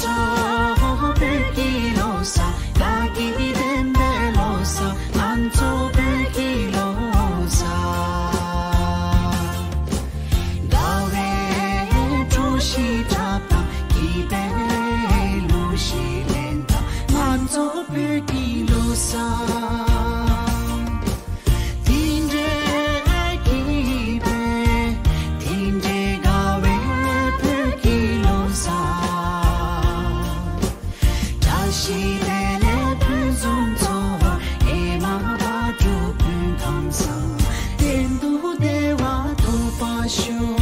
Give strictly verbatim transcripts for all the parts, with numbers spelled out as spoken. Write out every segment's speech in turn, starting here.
བོད་ཀྱི་ལོ་གསར། དགའ་སྐྱིད་ལྡན་པའི་ལོ་གསར། ང་ཚོ་བོད་ཀྱི་ལོ་གསར། དགའ་བའི་གྲོ་ཞིག་བཀྲ་དང་། སྐྱིད་པའི་གླུ་ཞིག་ལེན་དང་། ང་ཚོ་བོད་ཀྱི་ལོ་གསར། དེ་འདྲའི་སྐྱིད་པའི། དེ་འདྲའི་དགའ་བའི་བོད་ཀྱི་ལོ་གསར། བཀྲ་ཤིས་བདེ་ལེགས་ཕུན་སུམ་ཚོགས། ཨེ་མ་བག་དྲོ་སྤུན་ཁམས་བཟང་། གཏན་དུ་བདེ་བ་ཐོབ་པར་ཤོག་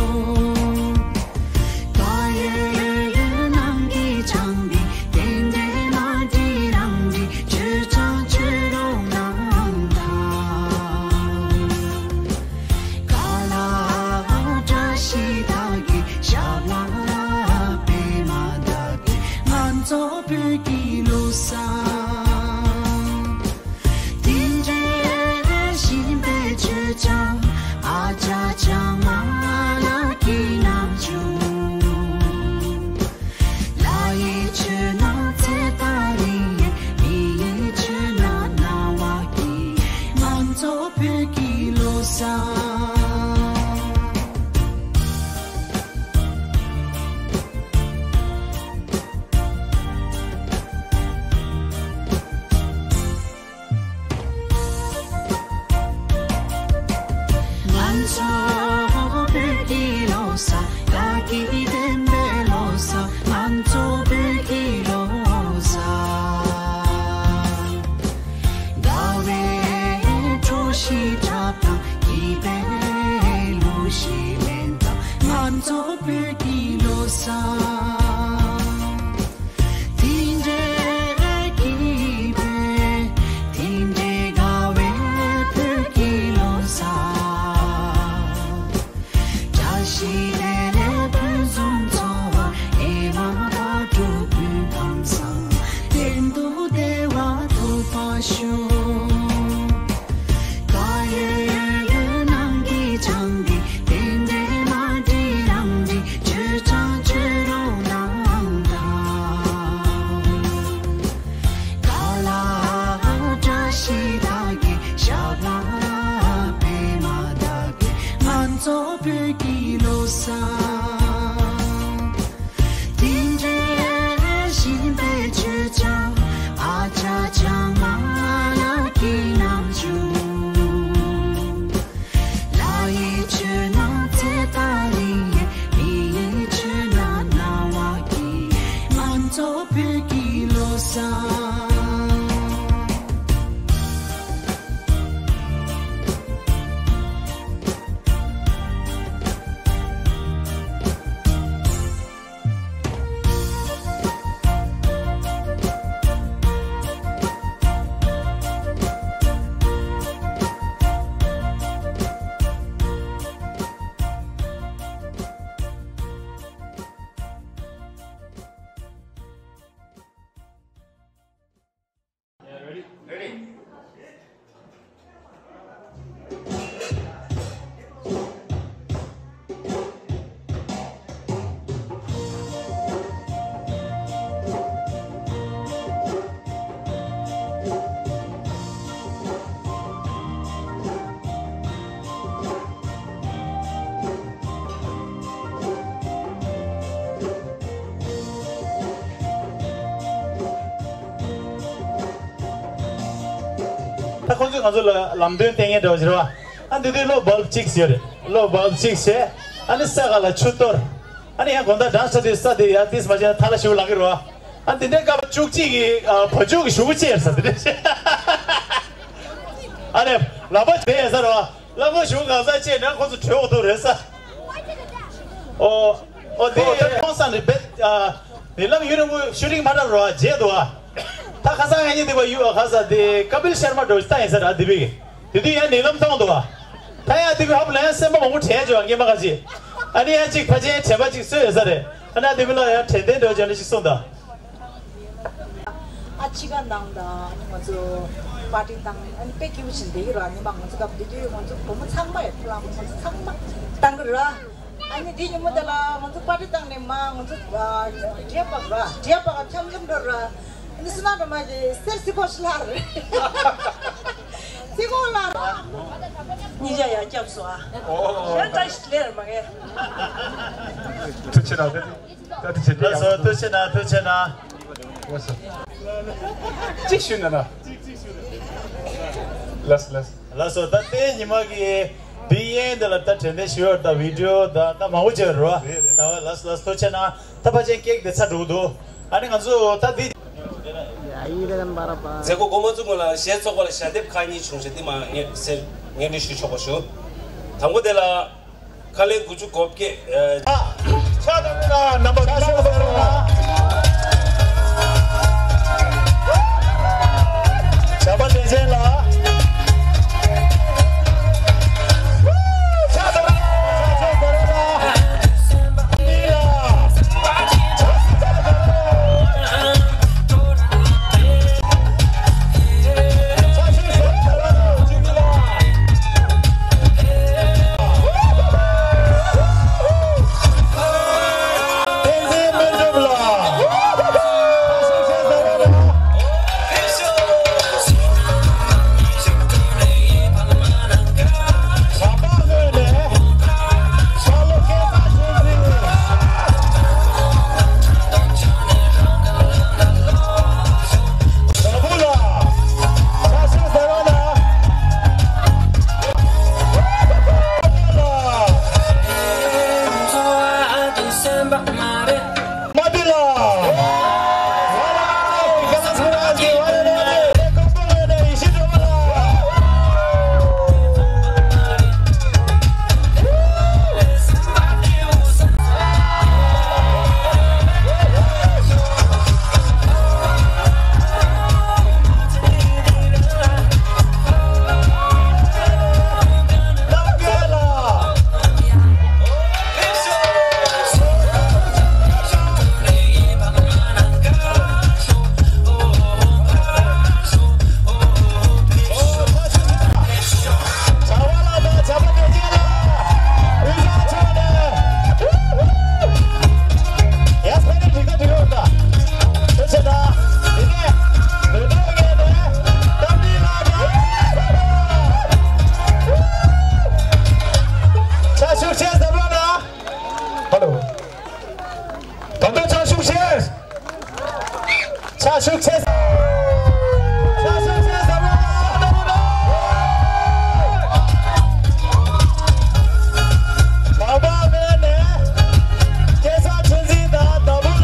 དཀར་ཡོལ་ཡོལ་ཡོལ་ནམ་གྱི་བྱང་བུ། རྟེན་འབྲེལ་མ་འགྲིག་རང་འགྲིག་ཆོས་ཆང་མཆོད་རོགས་གནང་དང་། དཀར་ལ་བཀྲ་ཤིས་དག་གི་ཞབས་ལ་པད་མ་དག་གི་ང་ཚོ་བོད་ཀྱི་ལོ་གསར། དེ་འདྲའི་ཞིམ་པའི་མཆོད་ཆང་། ཨ་ཅག་ཅག་མ་ལགས་ཀྱི་རྣམ་འགྱུར། ལ་ཡི་མཆོད་ན་ཚེ་ཏ་རིང་། མི་ཡི་མཆོད་ན་སྣང་བ་སྐྱིད། ང་ཚོ་བོད་ཀྱི་ལོ་གསར། ང་ཚོ་བོད་ཀྱི་ལོ་གསར། དགའ་སྐྱིད་ལྡན་པའི་ལོ་གསར། ང་ཚོ་བོད་ཀྱི་ལོ་གསར། དགའ་བའི་གྲོ་ཞིག་བཀྲ་དང་། སྐྱིད་པའི་གླུ་ཞིག་ལེན་དང་། ང་ཚོ་བོད་ཀྱི་ལོ་གསར། དེ་འདྲའི་སྐྱིད་པའི། དེ་འདྲའི་དགའ་བའི་བོད་ཀྱི་ལོ་གསར། བཀྲ་ཤིས་བདེ་ལེགས་ཕུན་སུམ་ཚོགས། ཨེ་མ་བག་དྲོ་སྤུན་ཁམས་བཟང་། གཏན་དུ་བདེ་བ་ཐོབ་པར་ཤོག་དཀར་ཡོལ་ཡོལ་ཡོལ་ནམ་གྱི་བྱང་བུ། རྟེན་འབྲེལ་མ་འགྲིག་རང་འགྲིག་ཆོས་ཆང་མཆོད་རོགས་གནང་དང་། དཀར་ལ་བཀྲ་ཤིས་དག་གི་ཞབས་ལ་པད་མ་དག་གི་ང་ཚོ་བོད་ཀྱི་ལོ་གསར། དེ་འདྲའི་ཞིམ་པའི་མཆོད་ཆང་། ཨ་ཅག་ཅག་མ་ལགས་ཀྱི་རྣམ་འགྱུར། ལ་ཡི་མཆོད་ན་ཚེ་ཏ་རིང་། མི་ཡི་མཆོད་ན་སྣང་བ་སྐྱིད། ང་ཚོ་བོད་ཀྱི་ལོ་གསར། ད་ཁོང་ཚོས་ང་ཚོ་ལ་ལམ་སྟོན་བསྟན་མཁན་འདྲ་བ་ཞིག་རེད་བ། ཨ་འདི་དུས་གློག་བལྦ་གཅིག་ཡོད་རེད། གློག་བལྦ་གཅིག་བྱས། ཨ་ནི་ས་ག་ལ་ཆུ་གཏོར། ཨ་ནི་ཡང་དགོང་དག་སྦྲང་ཆ་དུས་ས་དེ་ཡ་ཏིས་མ་བྱས་ན་ཐ་ལ་ཞུ་ལག་གི་རེད་བ། ཨ་འདི་འདྲའི་སྐབས་བཅུ་གཅིག་གི་ཨ་བ་ཕྱུགས་ཀྱི་ཞུ་གུ་ཅེར་ས་དེ་འདྲ་བྱས། ཨ་ནི་ལག་པ་བྱས་ཡ་ས་རེད་བ། ལ་མོ་གཞུང་གང་ས་བཅད་ན་ཁོ་ཚོ་གྲོད་ཁོག་ཏུ་རེད་ས། ཨོ། ཨོ་དེ་ཁོང་ས་ནས་བེད། ཨ་ནི་ལམ་ཡུན་རིང་པོ་ཤུ་ཊིང་མ་འགྲོ་རོགས་བརྗེད་འདུག་ཨ། ད་ཁ་སང་ང་གཉིས་དེ་བ་ཡུ་ཨ་ཁ་ས་དེ་ཀ་པིལ་ཤར་མ་འགྲོ་ད་ཡིན་ས་ར་དེ་བི་གི། དེ་དུས་ཡང་ནི་ལམ་མཐོང་འདུག་ཨ། ད་ཡང་དེ་བི་ཧབ་ལ་ཡང་སེམས་པ་མང་པོ་བྲལ་བྱོས་ངེས་མ་ཁ་ཅིག་ཨ་ནི་ཡང་ཅིག་ཕ་ཆེན་དྲན་པ་ཅིག་གསོས་ཡོད་ས་རེད། ཨ་ན་དེ་བི་ལ་ཡང་དྲན་རྟེན་འགྲོ་བྱོས་ནི་ཞིག་གསུངས་ད། ཨ་ཕྱི་ཁ་ནང་དང་ང་ཚོ་པར་ཊི་བཏང་ཨ་ནི་དཔེ་སྐྱིད་པོ་ཞིག་བསྡད་ཀྱི་ར། ཉི་མ་ང་ཚོ་སྐབས་དེ་དུས་ང་ཚོ་བུ་མོ་ཚང་མ་ཡོད་ཁོ་རང་ང་ཚོ་ཚང་མ་བཏང་གི་ར། ཨ་ནི་དེ་ཉིན་མོ་དེ་ལ་ང་ཚོ་པར་ཊི་བཏང་ནས་མ་ང་ཚོ་ཨ་འབྲས་སྤགས་ར་འབྲས་སྤགས་འཆམ་འཆམ་འགྲོ་ར། ཨ་ནི་སུ་ན་འགྲོ་མ་གི་གསེར་སི་ཁོ་ཤི་ལ་རེད། སི་ཁོ་ལ་ར། ཉིན་ཞག་ཡར་སྐྱབས་སོ་ཨ། ཨོ། ཡར་བཀྲ་ཤིས་བདེ་ལེགས་མ་གི། ཐུགས་རྗེ་གནང་། ཐུགས་རྗེ་གནང་། ཐུགས་རྗེ་གནང་། ཐུགས་རྗེ་གནང་། ཅིག་ཞུ་ན་ན། ལགས་ལགས། ལགས་སོ། ད་ལྟའི་ཉི་མ་གི་འདི་ཡན་འདི་ལ་ད་དྲན་རྟེན་ཞུ་ཡོད། ད་བི་ཌི་ཡོ་ད་ད་མང་པོ་བྱས་རོ། རེད་རེད། ད་ལགས་ལགས། ཐུགས་རྗེ་གནང་། ད་ཕལ་ཆེར་ཀེག་དེ་ཚར་འགྲོ་གི་འདུག་ཨ་ནི་ང་ཚོ་ད་འདི། མཛད་སྒོ་འགོ་མ་བཙུགས་སྔོན་ལ་གཞས་ཚོགས་པ་ལ་ཞལ་འདེབས་ཁག་གཉིས་བྱུང་ཞེས་འདི་མ་ངས་ཟེར་སྙན་སྒྲོན་ཞུ་ཆོག་པ་ཞུ། དང་པོ་དེ་ལ། ཁ་ལས་དགུ་བཅུ་གོ་བརྒྱད། ཨ། ཕྱག་དང་པོ་ལ་རྣམ་པ་ཕྱག་ཞུ་ཟེར་བ། བྱམས་པ་བདེ་ཆེན་ལགས། ཕྱག་དང་པོ་ལ་ཕྱག་ཞུ་ཟེར་བ། འདི་ལ། ཕྱག་ཤུགས་ཆེ་ཟེར་བ་ན། ཧ་ལོ། ད་དུང་ཕྱག་ཤུགས་ཆེ། ཕྱག་ཤུགས་ཆེ། ཕྱག་ཤུགས་ཆེ་ཟེར་བ་ན། ད་དུང་ན། བ་བ་མེད་ནས། སྐལ་བཟང་ཆོས་འཛིན་དང་ད་བུ་ལ།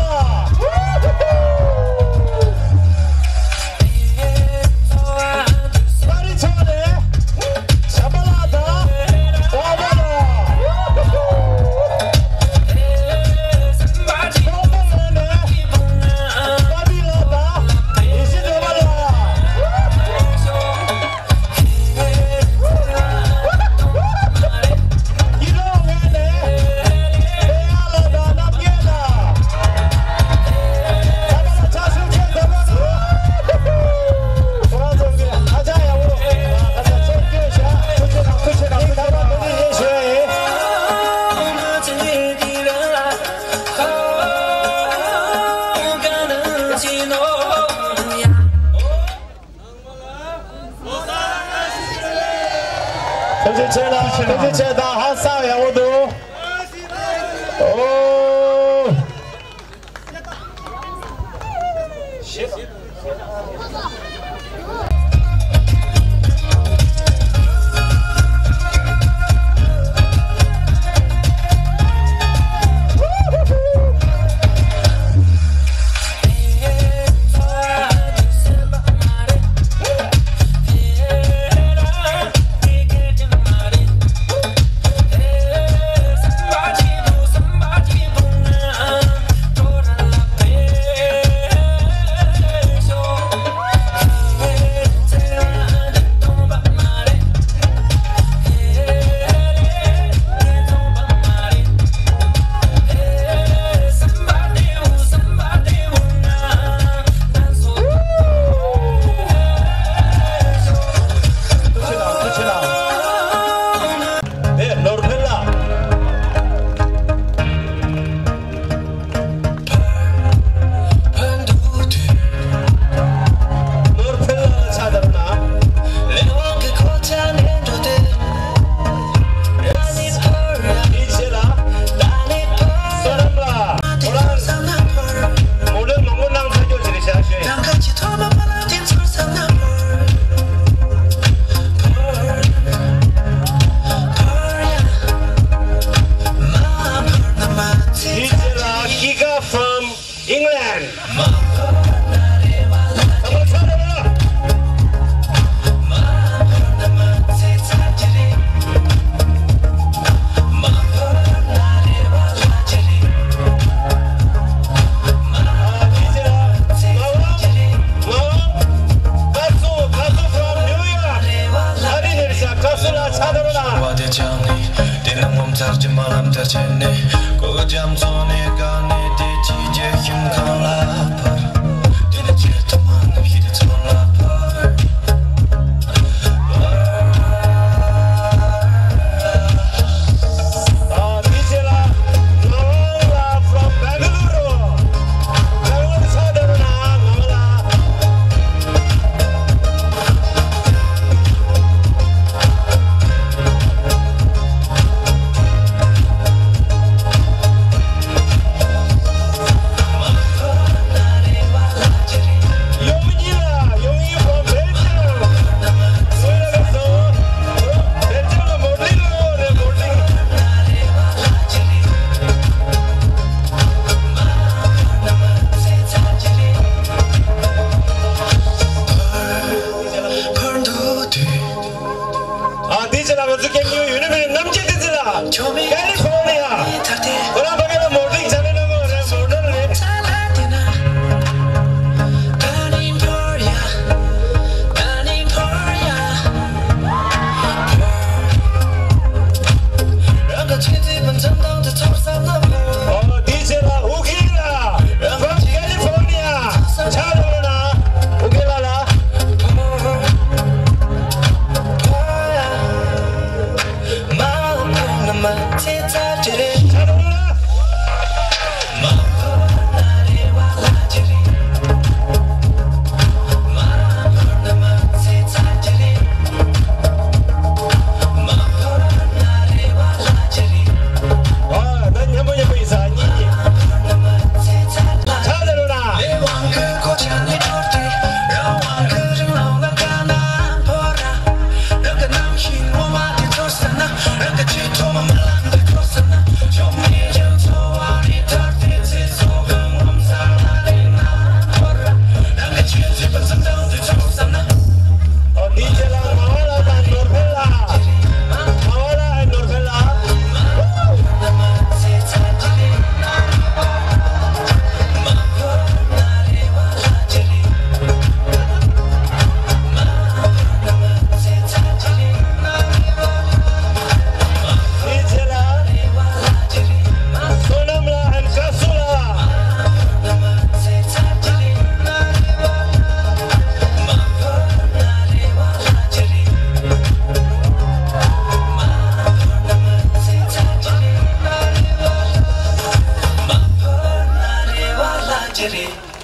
ཐུགས་རྗེ་ཆེ་ལ། ཐུགས་རྗེ་ཆེ་དང་ཧ་སག་ཡག་པོ་འདུག་ཨོ།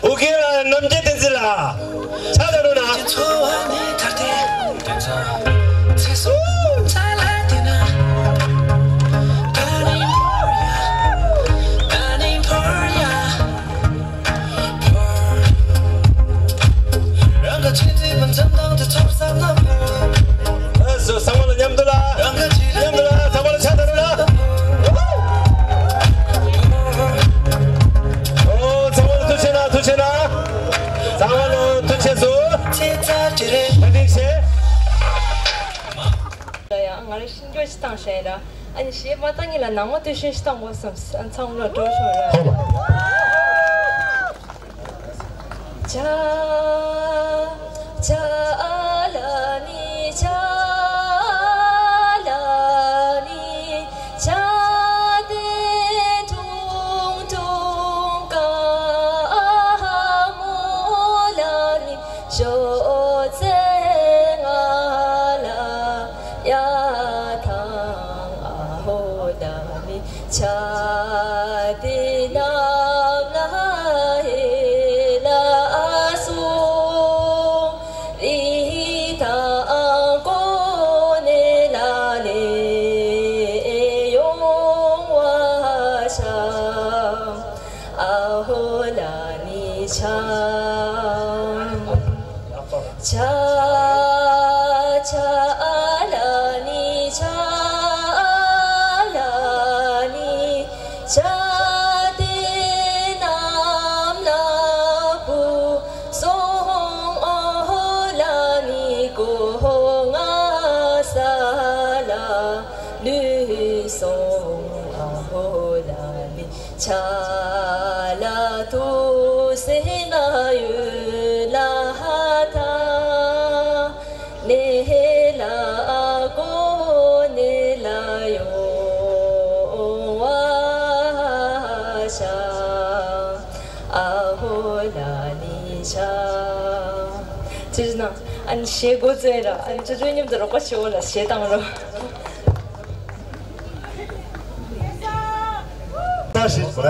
ཨོ་ཁེ་ལགས། རྣམ་རྒྱལ་བསྟན་འཛིན་ལགས། ཕྱག་དར་རོགས་གནང་། ཨ་སོ། ཚང་མ་ལ་མཉམ་དུ་ལ། མཉམ་དུ་ལ། ཚང་མ་ལ་ཕྱག་དར་རོགས་གནང་། ཨོ། ཚང་མ་ལ་ཐུགས་རྗེ་གནང་། ཐུགས་རྗེ་གནང་། ཚང་མ་ལ་ཐུགས་རྗེ་ཆེ། བཀའ་དྲིན་ཆེ། ཡ་ཡ། ང་རང་ཤིང་སྐྱོར་ཅིག་བཏང་ཤག་ཡིན་ར། ཨ་ནི་གཞས་མ་བཏང་གིན་ལ་ནང་མ་སྟོད་གཞས་ཤིག་བཏང་དགོས་བསམ། ཨ་ཚང་མ་ལ་སྤྲོ་ཤོག་ར། ཧོ་ལ། ཇ་ཇ་ལ་ནི་ཇ་ལ་ནི་ཇ་དེ་ཐུང་ཐུང་ཀ་མོ་ལ་ནི། ཞོ་ཙེ་ང་ལ་ཡ་ཐང་ཨ་ཧོ་ད་ནི་ཆ་དེ་ནམ་ལ་ཧེ་ལ་སོང་། རི་དང་གོ་ནེ་ལ་ལེ་ཡོང་བ་ཤ། ཨ་ཧོ་ལ་ནི་ཆ། ཆ་ཆ་ལ་ནི་ཆ་ལ་ནི་ཆ་དེ་ནམ་ལ་བུ་སོང་། ཨ་ཧོ་ལ་ནི་གོ་ང་ས་ལ་ལུས་སོང་། ཨ་ཧོ་ལ་ནི། ཆ་ལ་དུ་སེ་ན་ཡུལ་ལ་ཧ་ཐ་ནེ་ལ་གོ་ནེ་ལ་ཡོང་བ་ཤ། ཨ་ཧོ་ལ་ནི་ཆ། ཅི་ཟེར་ན། ཨ་ནི་གཞས་འགོ་བཙུགས་ར། ཨ་ནི་ཅོ་ཅོ་མཉམ་དུ་རོགས་པ་བྱེད་འོ་ལ། གཞས་བཏང་རོགས། ལོ་གསར་ཞིག་བཟོ་ར།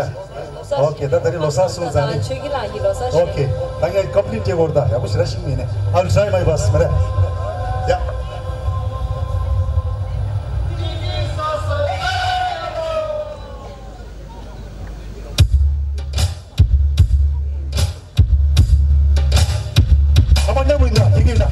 ཨོ་ཁེ། ད་ད་རིང་ལོ་གསར་སོང་ཙང་ནི། ཆོས་སྐྱིད་ལགས་ཀྱི་ལོ་གསར་ཞིག་ཨོ་ཁེ། ད་ངས་ཀོམ་པི་ལིན་ཊི་བྱེད་དགོས་རེད། ད་ཡག་པོ་ཞེ་དྲག་ཤེས་ཀྱི་མེད་ནས། I'll try my best མ་རེད། ཡ། ཨ་མ་མཉམ་དུ་ཡིན་ན་དེ་གིན་ན།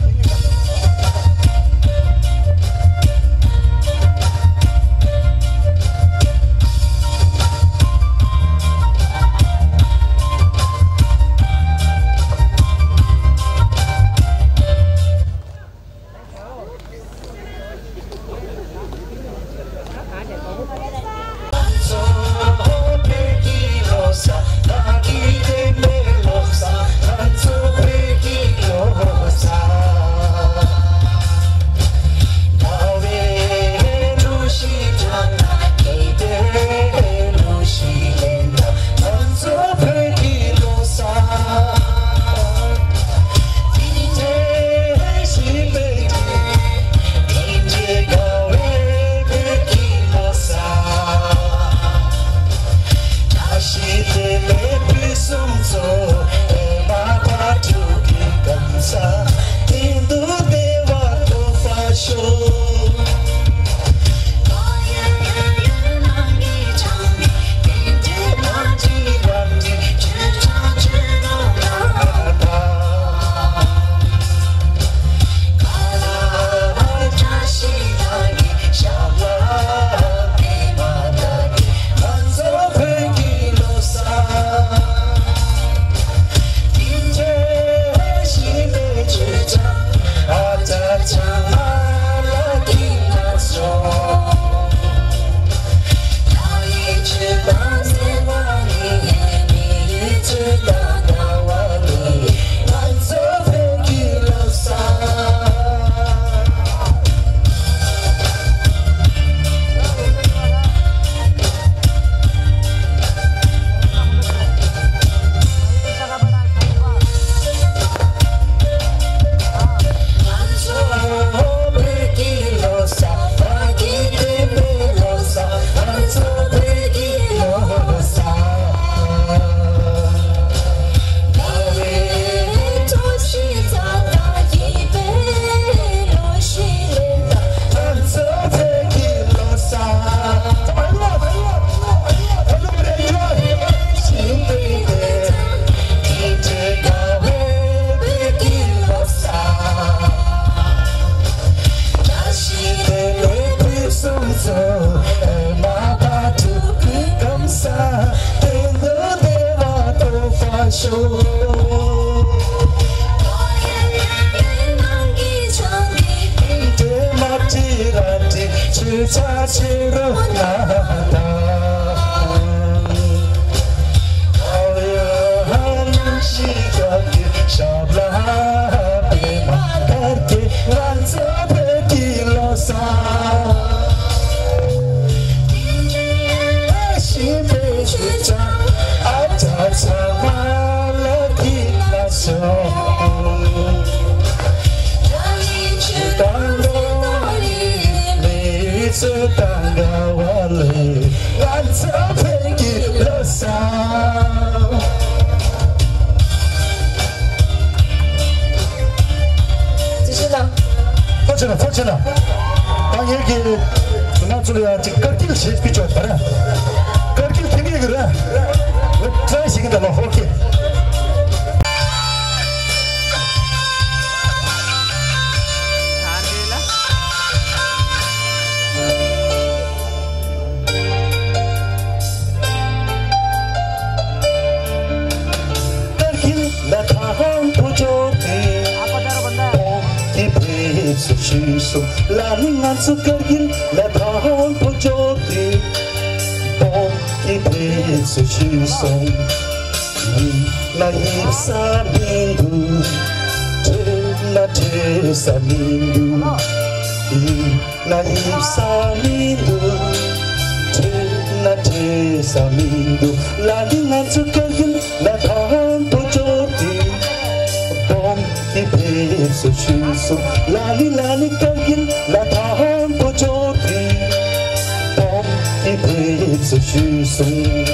ཕར་ཕྱིན་ལ། ཕར་ཕྱིན་ལ། ད་ངེད་ཀྱིས་ང་ཚོ་ལ་ཡང་ཅིག་དཀར་སྐྱིད་བྱེད་ཀྱི་ཆོག་པ་རེད། དཀར་སྐྱིད་ཁྱེད་ངེད་ཀྱི་རེད། ང་བཀྲ་ཤིས་ཀྱི་འདི་ལ་ཧོ་ཁེ། དཀར་སྐྱིད་ལ་དང་པོ་འབྱོར་ཏེ། བོད་ཀྱི་ཕེབས་བསུ་ཞུས་སོང་། ལ་ནི་ང་ཚོ་དཀར་སྐྱིད་ལ་དང་པོ་འབྱོར་ཏེ། བོད་ཀྱི་ཕེབས་བསུ་ཞུས་སོང་། ཡིན་ན་ཡིན་ས་མི་འདུག། བྲོས་ན་བྲོས་ས་མི་འདུག། ཡིན་ན་ཡིན་ས་མི་འདུག། བྲོས་ན་བྲོས་ས་མི་འདུག། ལ་ནི་ང་ཚོ་དཀར་སྐྱིད་ལ་དང་པོ་འབྱོར་ཏེ། བོད་ཀྱི་ཕེབས་བསུ་ཞུས་སོང་། ལ་ནི་ལ་ནི་དཀར་སྐྱིད་ལ་དང་པོ་འབྱོར་ཏེ། བོད་ཀྱི་ཕེབས་བསུ་ཞུས་སོང་།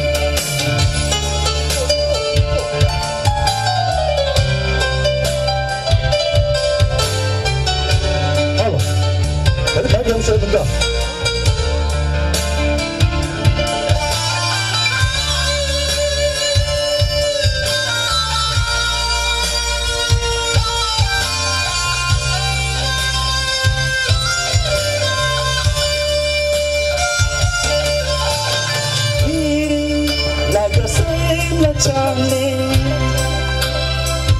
ཨ་ལོ། ད་ནི་ད་རྒྱང་ཤོད་མི་འདྲ། ལ་ག་སེམས་ལ་ཆགས་ནས།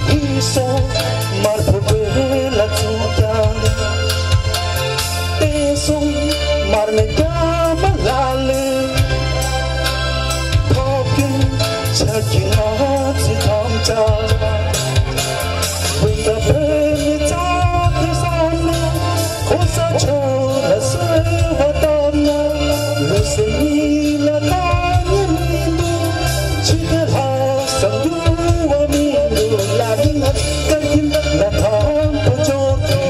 ཡིན་སོང་མར་ཕུ་བོད་ལ་བཙུགས་ཀྱང་། བལྟས་སོང་མར་མེ་རྒྱ་མ་ལ་ལས། ཐོབ་ཀྱིན་ཆགས་ཀྱིན་ང་ཚོ་ཐམས་ཅད། འོན་ཀྱང་བོད་མི་རྩ་དོན་བསམ་ན། ཁོ་ས་ཆོས་ལ་གསོལ་བ་བཏབ་ན། ལུས་སེམས་གཉིས་ལ་དཀའ་ངལ་མི་འདུག། ཕྱི་དེ་ལྷག་བསམ་འགྱུར་བ་མི་འདུག། ལ་ནི་ང་དཀར་སྐྱིད་ལ་དང་པོ་འབྱོར་ཏེ།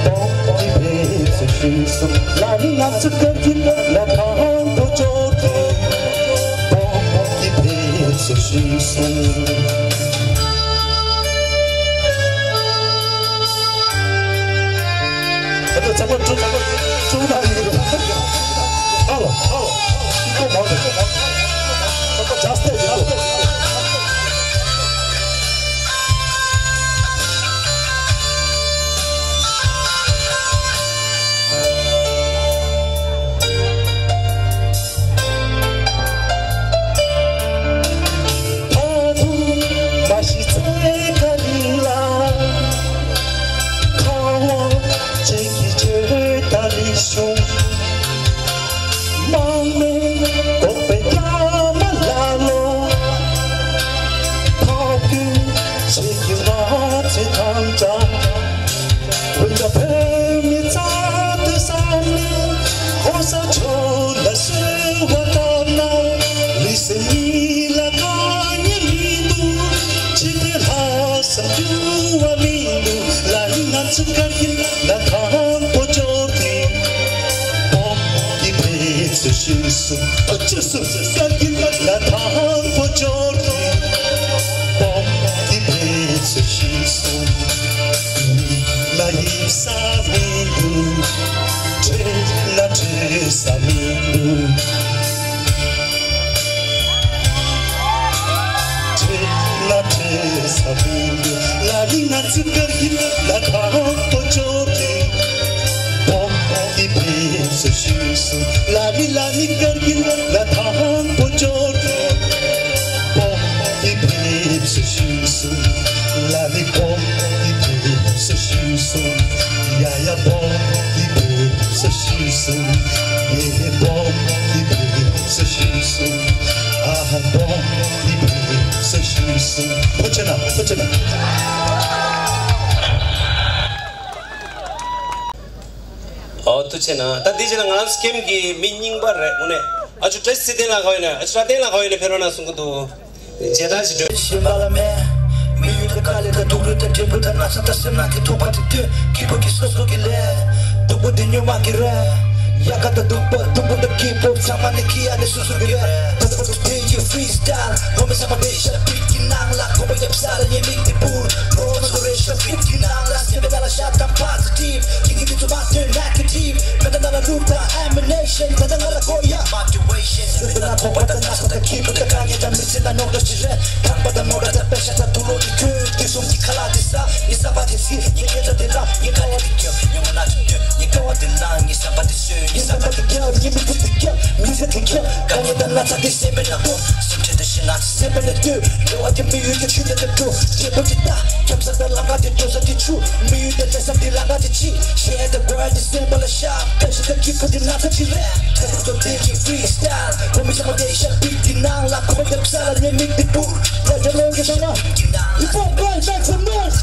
བོད་ཀྱི་ཕེབས་བསུ་ཞུས་སོང་། ལ་ནི་ང་ཚོ་དཀར་སྐྱིད་ལ་དང་པོ་འབྱོར་ཏེ། བོད་ཀྱི་ཕེབས་བསུ་ཞུས་སོང་། ད་ལྟ་ཚང་མ་ཀྲུང་ཀྲུང་ན་ཡིན་རེད། ཨ་ལོ། ཨ་ལོ། ཀྲུང་གོ་མང་རེད། ཚང་མ་ཇ་སྟེ་ཡིན། ཨ་ལོ། ད་དུང་མ་ཤི་ཚེ་ག་རིང་ལ། ཁ་བ་ཅན་གྱི་ཆོས་དང་རིག་གཞུང་། མང་མེད་འགོག་པའི་རྒྱ་མ་ལ་ལོ། ཐོབ་རྒྱུ་བྱེད་རྒྱུ་ང་ཚོས་ཐམས་ཅད། འོན་ཀྱང་བོད་མི་རྩ་དོན་བསམ་ནས། ཧོ་ས་ཆོས་ལ་གསོལ་བ་བཏབ་ན། ལུས་སེམས་གཉིས་ལ་དཀའ་ངལ་མི་འདུག། ཕྱི་དེ་ལྷག་བསམ་འགྱུར་བ་མི་འདུག། ལ་ནི་ང་ཚོ་དཀར་སྐྱིད་ལ་དང་པོ་འབྱོར་ཏེ། བོད་ཀྱི་ཕེབས་བསུ་ཞུས་སོང་། ཨ་ཅོ་སོ་དཀར་སྐྱིད་ལ་དང་པོ་འབྱོར་ཏེ། བོད་ཀྱི་ཕེབས་བསུ་ཞུས་སོང་། ཡིན་ན་ཡིན་ས་མི་འདུག། བྲོས་ན་བྲོས་ས་མི་འདུག། བྲོས་ན་བྲོས་ས་མི་འདུག། ལ་ནི་ང་ཚོ་དཀར་སྐྱིད་ལ་དང་པོ་འབྱོར་ཏེ། བོད་ཀྱི་ཕེབས་བསུ་ཞུས་སོང་། ལ་ནི་ལ་ནི་དཀར་སྐྱིད་ལ་དང་པོ་འབྱོར་ཏེ། བོད་ཀྱི་ཕེབས་བསུ་ཞུས་སོང་། ལ་ནི་བོད་ཀྱི་ཕེབས་བསུ་ཞུས་སོང་། ཡ་ཡ་བོད་ཀྱི་ཕེབས་བསུ་ཞུས་སོང་། ཨོ་ཐུགས་རྗེ་གནང་། ད་འདི་རྗེས་ལ་ང་རང་ཚོ་ཀེམ་གྱི་མི་རྙིང་པ་རེད། དངོས་གནས་ཨ་ཅོ་བཀྲ་ཤིས་ཚེ་བརྟན་ལགས་ག་པར་ཡོད་ན། ཨ་ཅོ་བཀྲ་ཤིས་ཚེ་བརྟན་ལགས་ག་པར་ཡོད་ན་ཕེབས་རོགས་གནང་གསུང་གི་འདུག་མཇལ་དར་ཞིག་སྒྲོན། ཞེན་པ་ལ་མེད། མི་ཡུལ་དང་དཀའ་ལས་དང་སྡུག་རུས་དང་འབྲས་བུ་དང་ན་ཚ་དང་སེམས་ནང་གི་ཐུག་པ་དེ་ལྟོས། སྐྱིད་པོ་གི་སོ་སོ་གི་ལས། སྡུག་པོ་དེ་སྨྱོན་མ་གི་རེད། དབྱར་ཁ་དང་སྡུག་པ་སྡུག་པོ་དང་སྐྱིད་པོ་ཚང་མ་ནི་ཁྱེད་ཡ་ནི་སོ་སོ་གི་རེད། ད་ལྟ་བར་དུ་དེ་ཡི་ཕི་རི་སི་ཊལ་ངོ་མི་ཚང་མ་དེ་ཤ་པིག་གི་ནང་ལ་ཁོ་པ་ཡབ་ས་ལ་ཉེ་མིག་དེ་པུར་རོ་ན་དོ་རེ་ཤ་པིག་གི་ནང་ལ་སེམས་པའི་ནང་ལ་ཤ་དང་པོ་སི་ཊིབ་ཁྱེད་ཀྱི་དུས་ཚོད་མ་སྟོན་ནེ་གེ་ཊིབ་མེད་ད་ང་ལ་ལུག་དང་ཨེ་མི་ནེ་ཤན་ད་ལྟ་ང་ལ་གོ་ཡ་མ་ཊི་བེ་ཤན་སེམས་པའི་ནང་ཁོག་པ་དང་ན་ཚ་དང་སྐྱིད་པོ་དང་དཀའ་ངལ་དང་མི་ཚེ་ནང་ནོར་འཁྲུལ་ཞིག་རེད། ཁང་པ་དང་མོ་ཊ་དང་པེ་ཤ་དང་དུག་ལོག་གི་ཁྱོད་དེ་གསུམ་གྱི་ཁ་ལག་དེ་ཟ། ངའི་བསམ་པ་དེ་སྲིད། ངའི་སྐད་ཆ་དེ་ལ་ངའི་དཀའ་བ་དེ་ཁྱབ། ཉོན་མོངས་ལ་ཅིག་ལྟོས། ངའི་དཀའ་བ་དེ་ལ་ངའི་བསམ་པ་དེ་གསོས། ངའི་བསམ་པ་དེ་ཁྱབ། ངའི་མི་ཚེ་དེ་ཁྱབ། མི་ཚེ་དེ་ཁྱབ། དཀའ་ངལ་དང་ན་ཚ་དེ་སེམས་པའི་ནང་སྤོ། སེམས་ཁྲལ་དང་ཞེད་སྣང་དེ་སེམས་པའི་ནང་ལྟོས། འགྲོ་བ་དེ་མི་ཡུལ་གྱི་ཆུ་དེ་དེ་འགྲོ། བདེ་པོ་དེ་ལྟ། ཁྱབ་ས་དང་ལམ་ཁ་དེ་འགྲོ་ས་དེ་ཆུ། མི་ཡུལ་དེ་སླེབས་ས་དེ་ལམ་ཁ་དེ་ཕྱི། ཞེད་དང་དགོད་དེ་སེམས་པ་ལ་ཤ། ཕན་ཞིག་དང་སྐྱིད་པོ་དེ་ན་ཚ་ཅིག་རེད། ད་དུང་དེ་གི་ཕི་རི་སི་ཊལ་ཁོ་མི་ཚང་མ་དེ་ཤ་པིག་གི་ནང་ལ་ཁོ་པ་ཡབ་ས་ལ་ཉེ་མིག་དེ་པུར། ལ་རྒྱབ་ལོག་གི་ཚང་མ། You fuck boys, make some noise.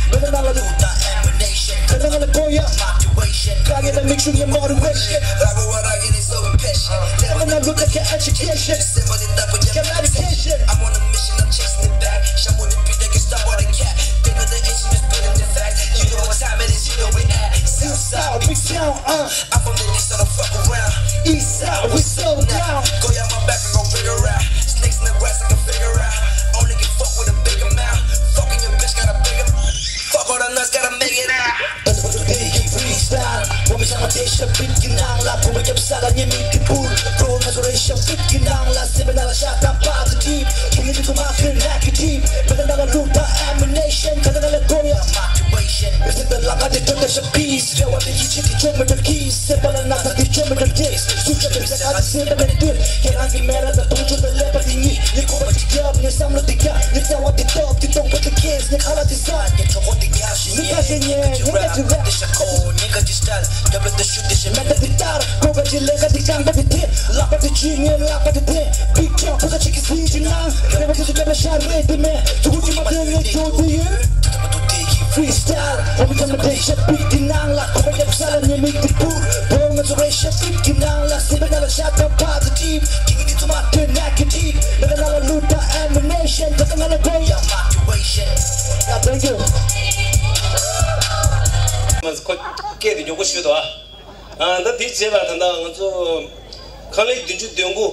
མེད་ན་ལ་ལུག་དང་ཨེ་མི་ནེ་ཤན། ད་ལྟ་ང་ལ་གོ་ཡ་མོ་ཊི་བེ་ཤན། དཀའ་ངལ་དང་མིག་ཆུ་ཡི་མོ་ཊི་བེ་ཤན། ར་བ་བ་ར་གི་ནི་སོ་ཕེ་ཤན། ད་ལྟ་ང་ལུག་དང་ཁྱེད་ཨེ་ཇུ་ཀེ་ཤན། སེམས་པ་ནི་ནག་པོ་ཉམས་ལ་ཌི་ཀེ་ཤན། I'm on a mission, I'm chasing it back. ཤ་མོ་ནི་པི་ཏ་གི་སྟོབས་པོ་དེ་ཁྱད། They know the engine is built in the fact. You know what time it is, you know we at. South side, big sound, uh. I'm from the east, I don't fuck around. East side, we so down. Go yard my back, I gon' figure out. Snakes in the grass, I can figure out. Only can fuck with a big amount. Fucking your bitch, got a big amount. Fuck all the nuts, gotta make it out. That's what you did, he freestyle. ཁོ་མི་ཚང་མ་དེ་ཤ་པིག་གི་ནང་ལ་ཁོ་པ་ཡབ་ས་ལ་ཉེ་མིག་དེ་པུར་རོ་ན་དོ་རེ་ཤ་པིག་གི་ནང་ལ་སེམས་པའི་ནང་ལ་ཤ་དང་པོ་སི་ཊིབ་ཁྱེད་ཀྱི་དུས་ཚོད་མ་སྟོན་ནེ་གེ་ཊིབ་མེད་ད་ང་ལ་ལུག་དང་ཨེ་མི་ནེ་ཤན། ད་ལྟ་ང་ལ་གོ་ཡ་མོ་ཊི་བེ་ཤན། མི་ཚེ་དང་ལམ་ཁ་དེ་འགྲོ་དེ་ཤ་པིག་རེ་བ་དེ་ཡིད་ཆེས་དེ་ཅོ་མི་འགྲོ་ཀིས། སེམས་པ་ལ་ན་ཚ་དེ་ཅོ་མི་འགྲོ་ཀིས། སུ་ཆ་དེ་ས་ཁ་དེ་སེམས་པ་ནས་བཏུལ། ཁྱེད་རང་གི་མེ་ར་དང་དུང་ཆུ་དང་ཀླད་པ་དེ་གཉིས། ངའི་ཁོག་པ་དེ་རྒྱབ། ངའི་བསམ་བློ་དེ་རྒྱག་ངའི་རྩ་བ་དེ་སྟོབས་དེ་སྟོང་པ་དེ་ཀིས། ངའི་ཁ་ལག་དེ་ཟ། ངའི་གྲོད་ཁོག་དེ་རྒྱག་ཞིང་ངའི་ཁ་ཞེ་ཉན་ངའི་ཁ་ཞེ་ར། དེ་ཤ་ཁོ་ངའི་ཁ་ཅི་སི་ཊལ་རྒྱབ་ལ་དེ་ཤུ་དེ་ཤེ་མེད་ད་དེ་ལྟར། ཁོག་པ་དེ་ཀླད་ཁ་དེ་རྐང་པ་དེ་དེ། ལག་པ་དེ་ཇུས་ངའི་ལག་པ་དེ་དེ། Big jump ཕོ་ཁ་ཅིག་གི་སི་ཇི་ནང་རེ་བ་དེ་ཚོ་རྒྱབ་ལ་ཤ་རེད་དེ་མེད། ཚུ་གུ་ཅི་མ་དེ་ངའི་ཇོ་དེ་ཡོད། Freestyle ཁོ་མི་ཚང་མ་དེ་ཤ་པིག་གི་ནང་ལ་ཁོ་པ་ཡབ་ས་ལ་ཉེ་མིག་དེ་པུར་རོ་ན་དོ་རེ་ཤ་པིག་གི་ནང་ལ་སེམས་པའི་ནང་ལ་ཤ་དང་པོ་སི་ཊིབ་ཁྱེད་ཀྱི་དུས་ཚོད་མ་སྟོན་ནེ་གེ་ཊིབ་མེད་ད་ང་ལ་ལུག་དང་ཨེ་མི་ནེ་ཤན། ད་ལྟ་ང་ལ་གོ་ཡ་མོ་ཊི་བེ་ཤན། Yeah, thank you. མ་ཁོ་སྐད་དེ་མགྱོགས་པོ་ཞུས་དོ་ཨ། ཨ་ད་དེ་རྗེས་ལ་ད་ལྟ་ང་ཚོ་ཁང་ལེགས་བདུན་ཅུ་དོན་དགུ།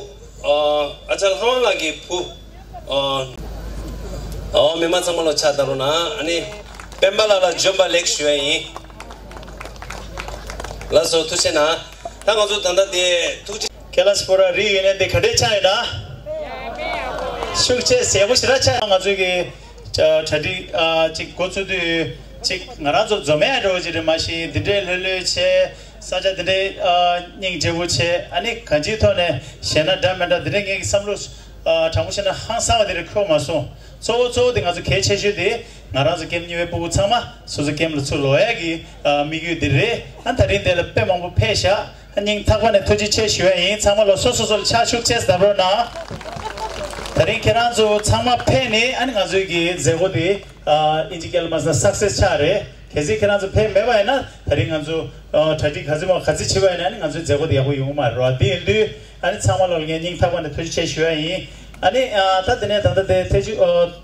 ཨ་ཨ་ཅག་ལྷ་དབང་ལགས་ཀྱི་བུ། ཨ་ཨ་མི་མང་ཚང་མ་ལོ་ཕྱག་བཏང་རོགས་གནང་། ཨ་ནི་སྤེན་པ་ལགས་ལ་འབྱོན་པ་ལེགས་ཞུ་ཡ་ཡིན། ལགས་སོ་ཐུགས་རྗེ་གནང་། ད་ང་ཚོ་ད་ལྟ་དེ་ཐུགས་རྗེ། ཁེ་ལ་སི་པོ་ར་རི་ཡུ་ནི་ཡན་དེ་ག་འདྲས་ཆགས་ཡོད་ན། ཤུགས་ཆེ་ཟས་པོ་ཞེ་དྲག་ཆགས་ཡོད། ང་ཚོའི་གི་གྲ་སྒྲིག་ཨ་ཅིག་འགོ་ཚུགས་དུས་ཅིག་ང་རང་ཚོ་འཛོམས་ཡ་འགྲོ་བ་ཅིག་རེད། མ་གཞི་འདི་འདྲའི་ལྷོད་ལྷོད་བྱས། ས་ཆ་འདི་འདྲའི་ཨ་སྙིང་རྗེ་པོ་བྱས། ཨ་ནི་གང་ཅིའི་ཐོག་ནས་བཤད་ན་འདྲ་མི་འདྲ་འདི་འདྲའི་ངེད་ཀྱི་བསམ་བློ་ཨ་དྲང་པོ་བཤད་ན་ཧང་སང་བ་དེ་རེད་ཁུར་མ་སོང་། གཙོ་བོ་གཙོ་བོ་དེ་ང་ཚོ་གལ་ཆེ་ཤོས་དེ་ང་རང་ཚོ་ཀེམ་གཉིས་པའི་སྤུ་གུ་ཚང་མ་སོ་སོ་ཀེམ་ལ་ཚུར་ལོག་ཡ་གི་ཨ་དམིགས་ཡུལ་དེ་རེད། ཨ་ད་རིང་འདི་ལ་དཔེ་མང་པོ་ཕེབས་ཤག་ཨ་སྙིང་ཐག་པ་ནས་ཐུགས་རྗེ་ཆེ་ཞུ་ཡ་ཡིན། ཚང་མ་ལ་སོ་སོ་སོ་ལ་ཕྱག་ཤུགས་ཆེ་ཙམ་བརྡབ་རོགས་གནང་། ད་རིང་ཁྱེད་རང་ཚོ་ཚང་མ་ཕེབས་ནས་ཨ་ནི་ང་ཚོའི་གི་མཛད་སྒོ་དེ་ཨ་ཨིན་ཇི་སྐད་ལ་མ་ཟེར་ན་སག་སེ་སི་ཆགས་རེད། གལ་སྲིད་ཁྱེད་རང་ཚོ་ཕེབས་མེད་པ་ཡིན་ན་ད་རིང་ང་ཚོ་ཨ་གྲ་སྒྲིག་ག་ཚོད་མ་ག་ཚོད་བྱེད་པ་ཡིན་ན་ཨ་ནི་ང་ཚོའི་མཛད་སྒོ་དེ་ཡག་པོ་ཡོང་གི་མ་རེད་བ། དེ་ཡིན་དུས་ཨ་ནི་ཚང་མ་ལོ་ལ་ངས་སྙིང་ཐག་པ་ནས་ཐུགས་རྗེ་ཆེ་ཞུ་ཡ་ཡིན། ཨ་ནི་ཨ་ད་དེ་ནས་ད་ལྟ་དེ་ཐེ་ཇུ་ཨ།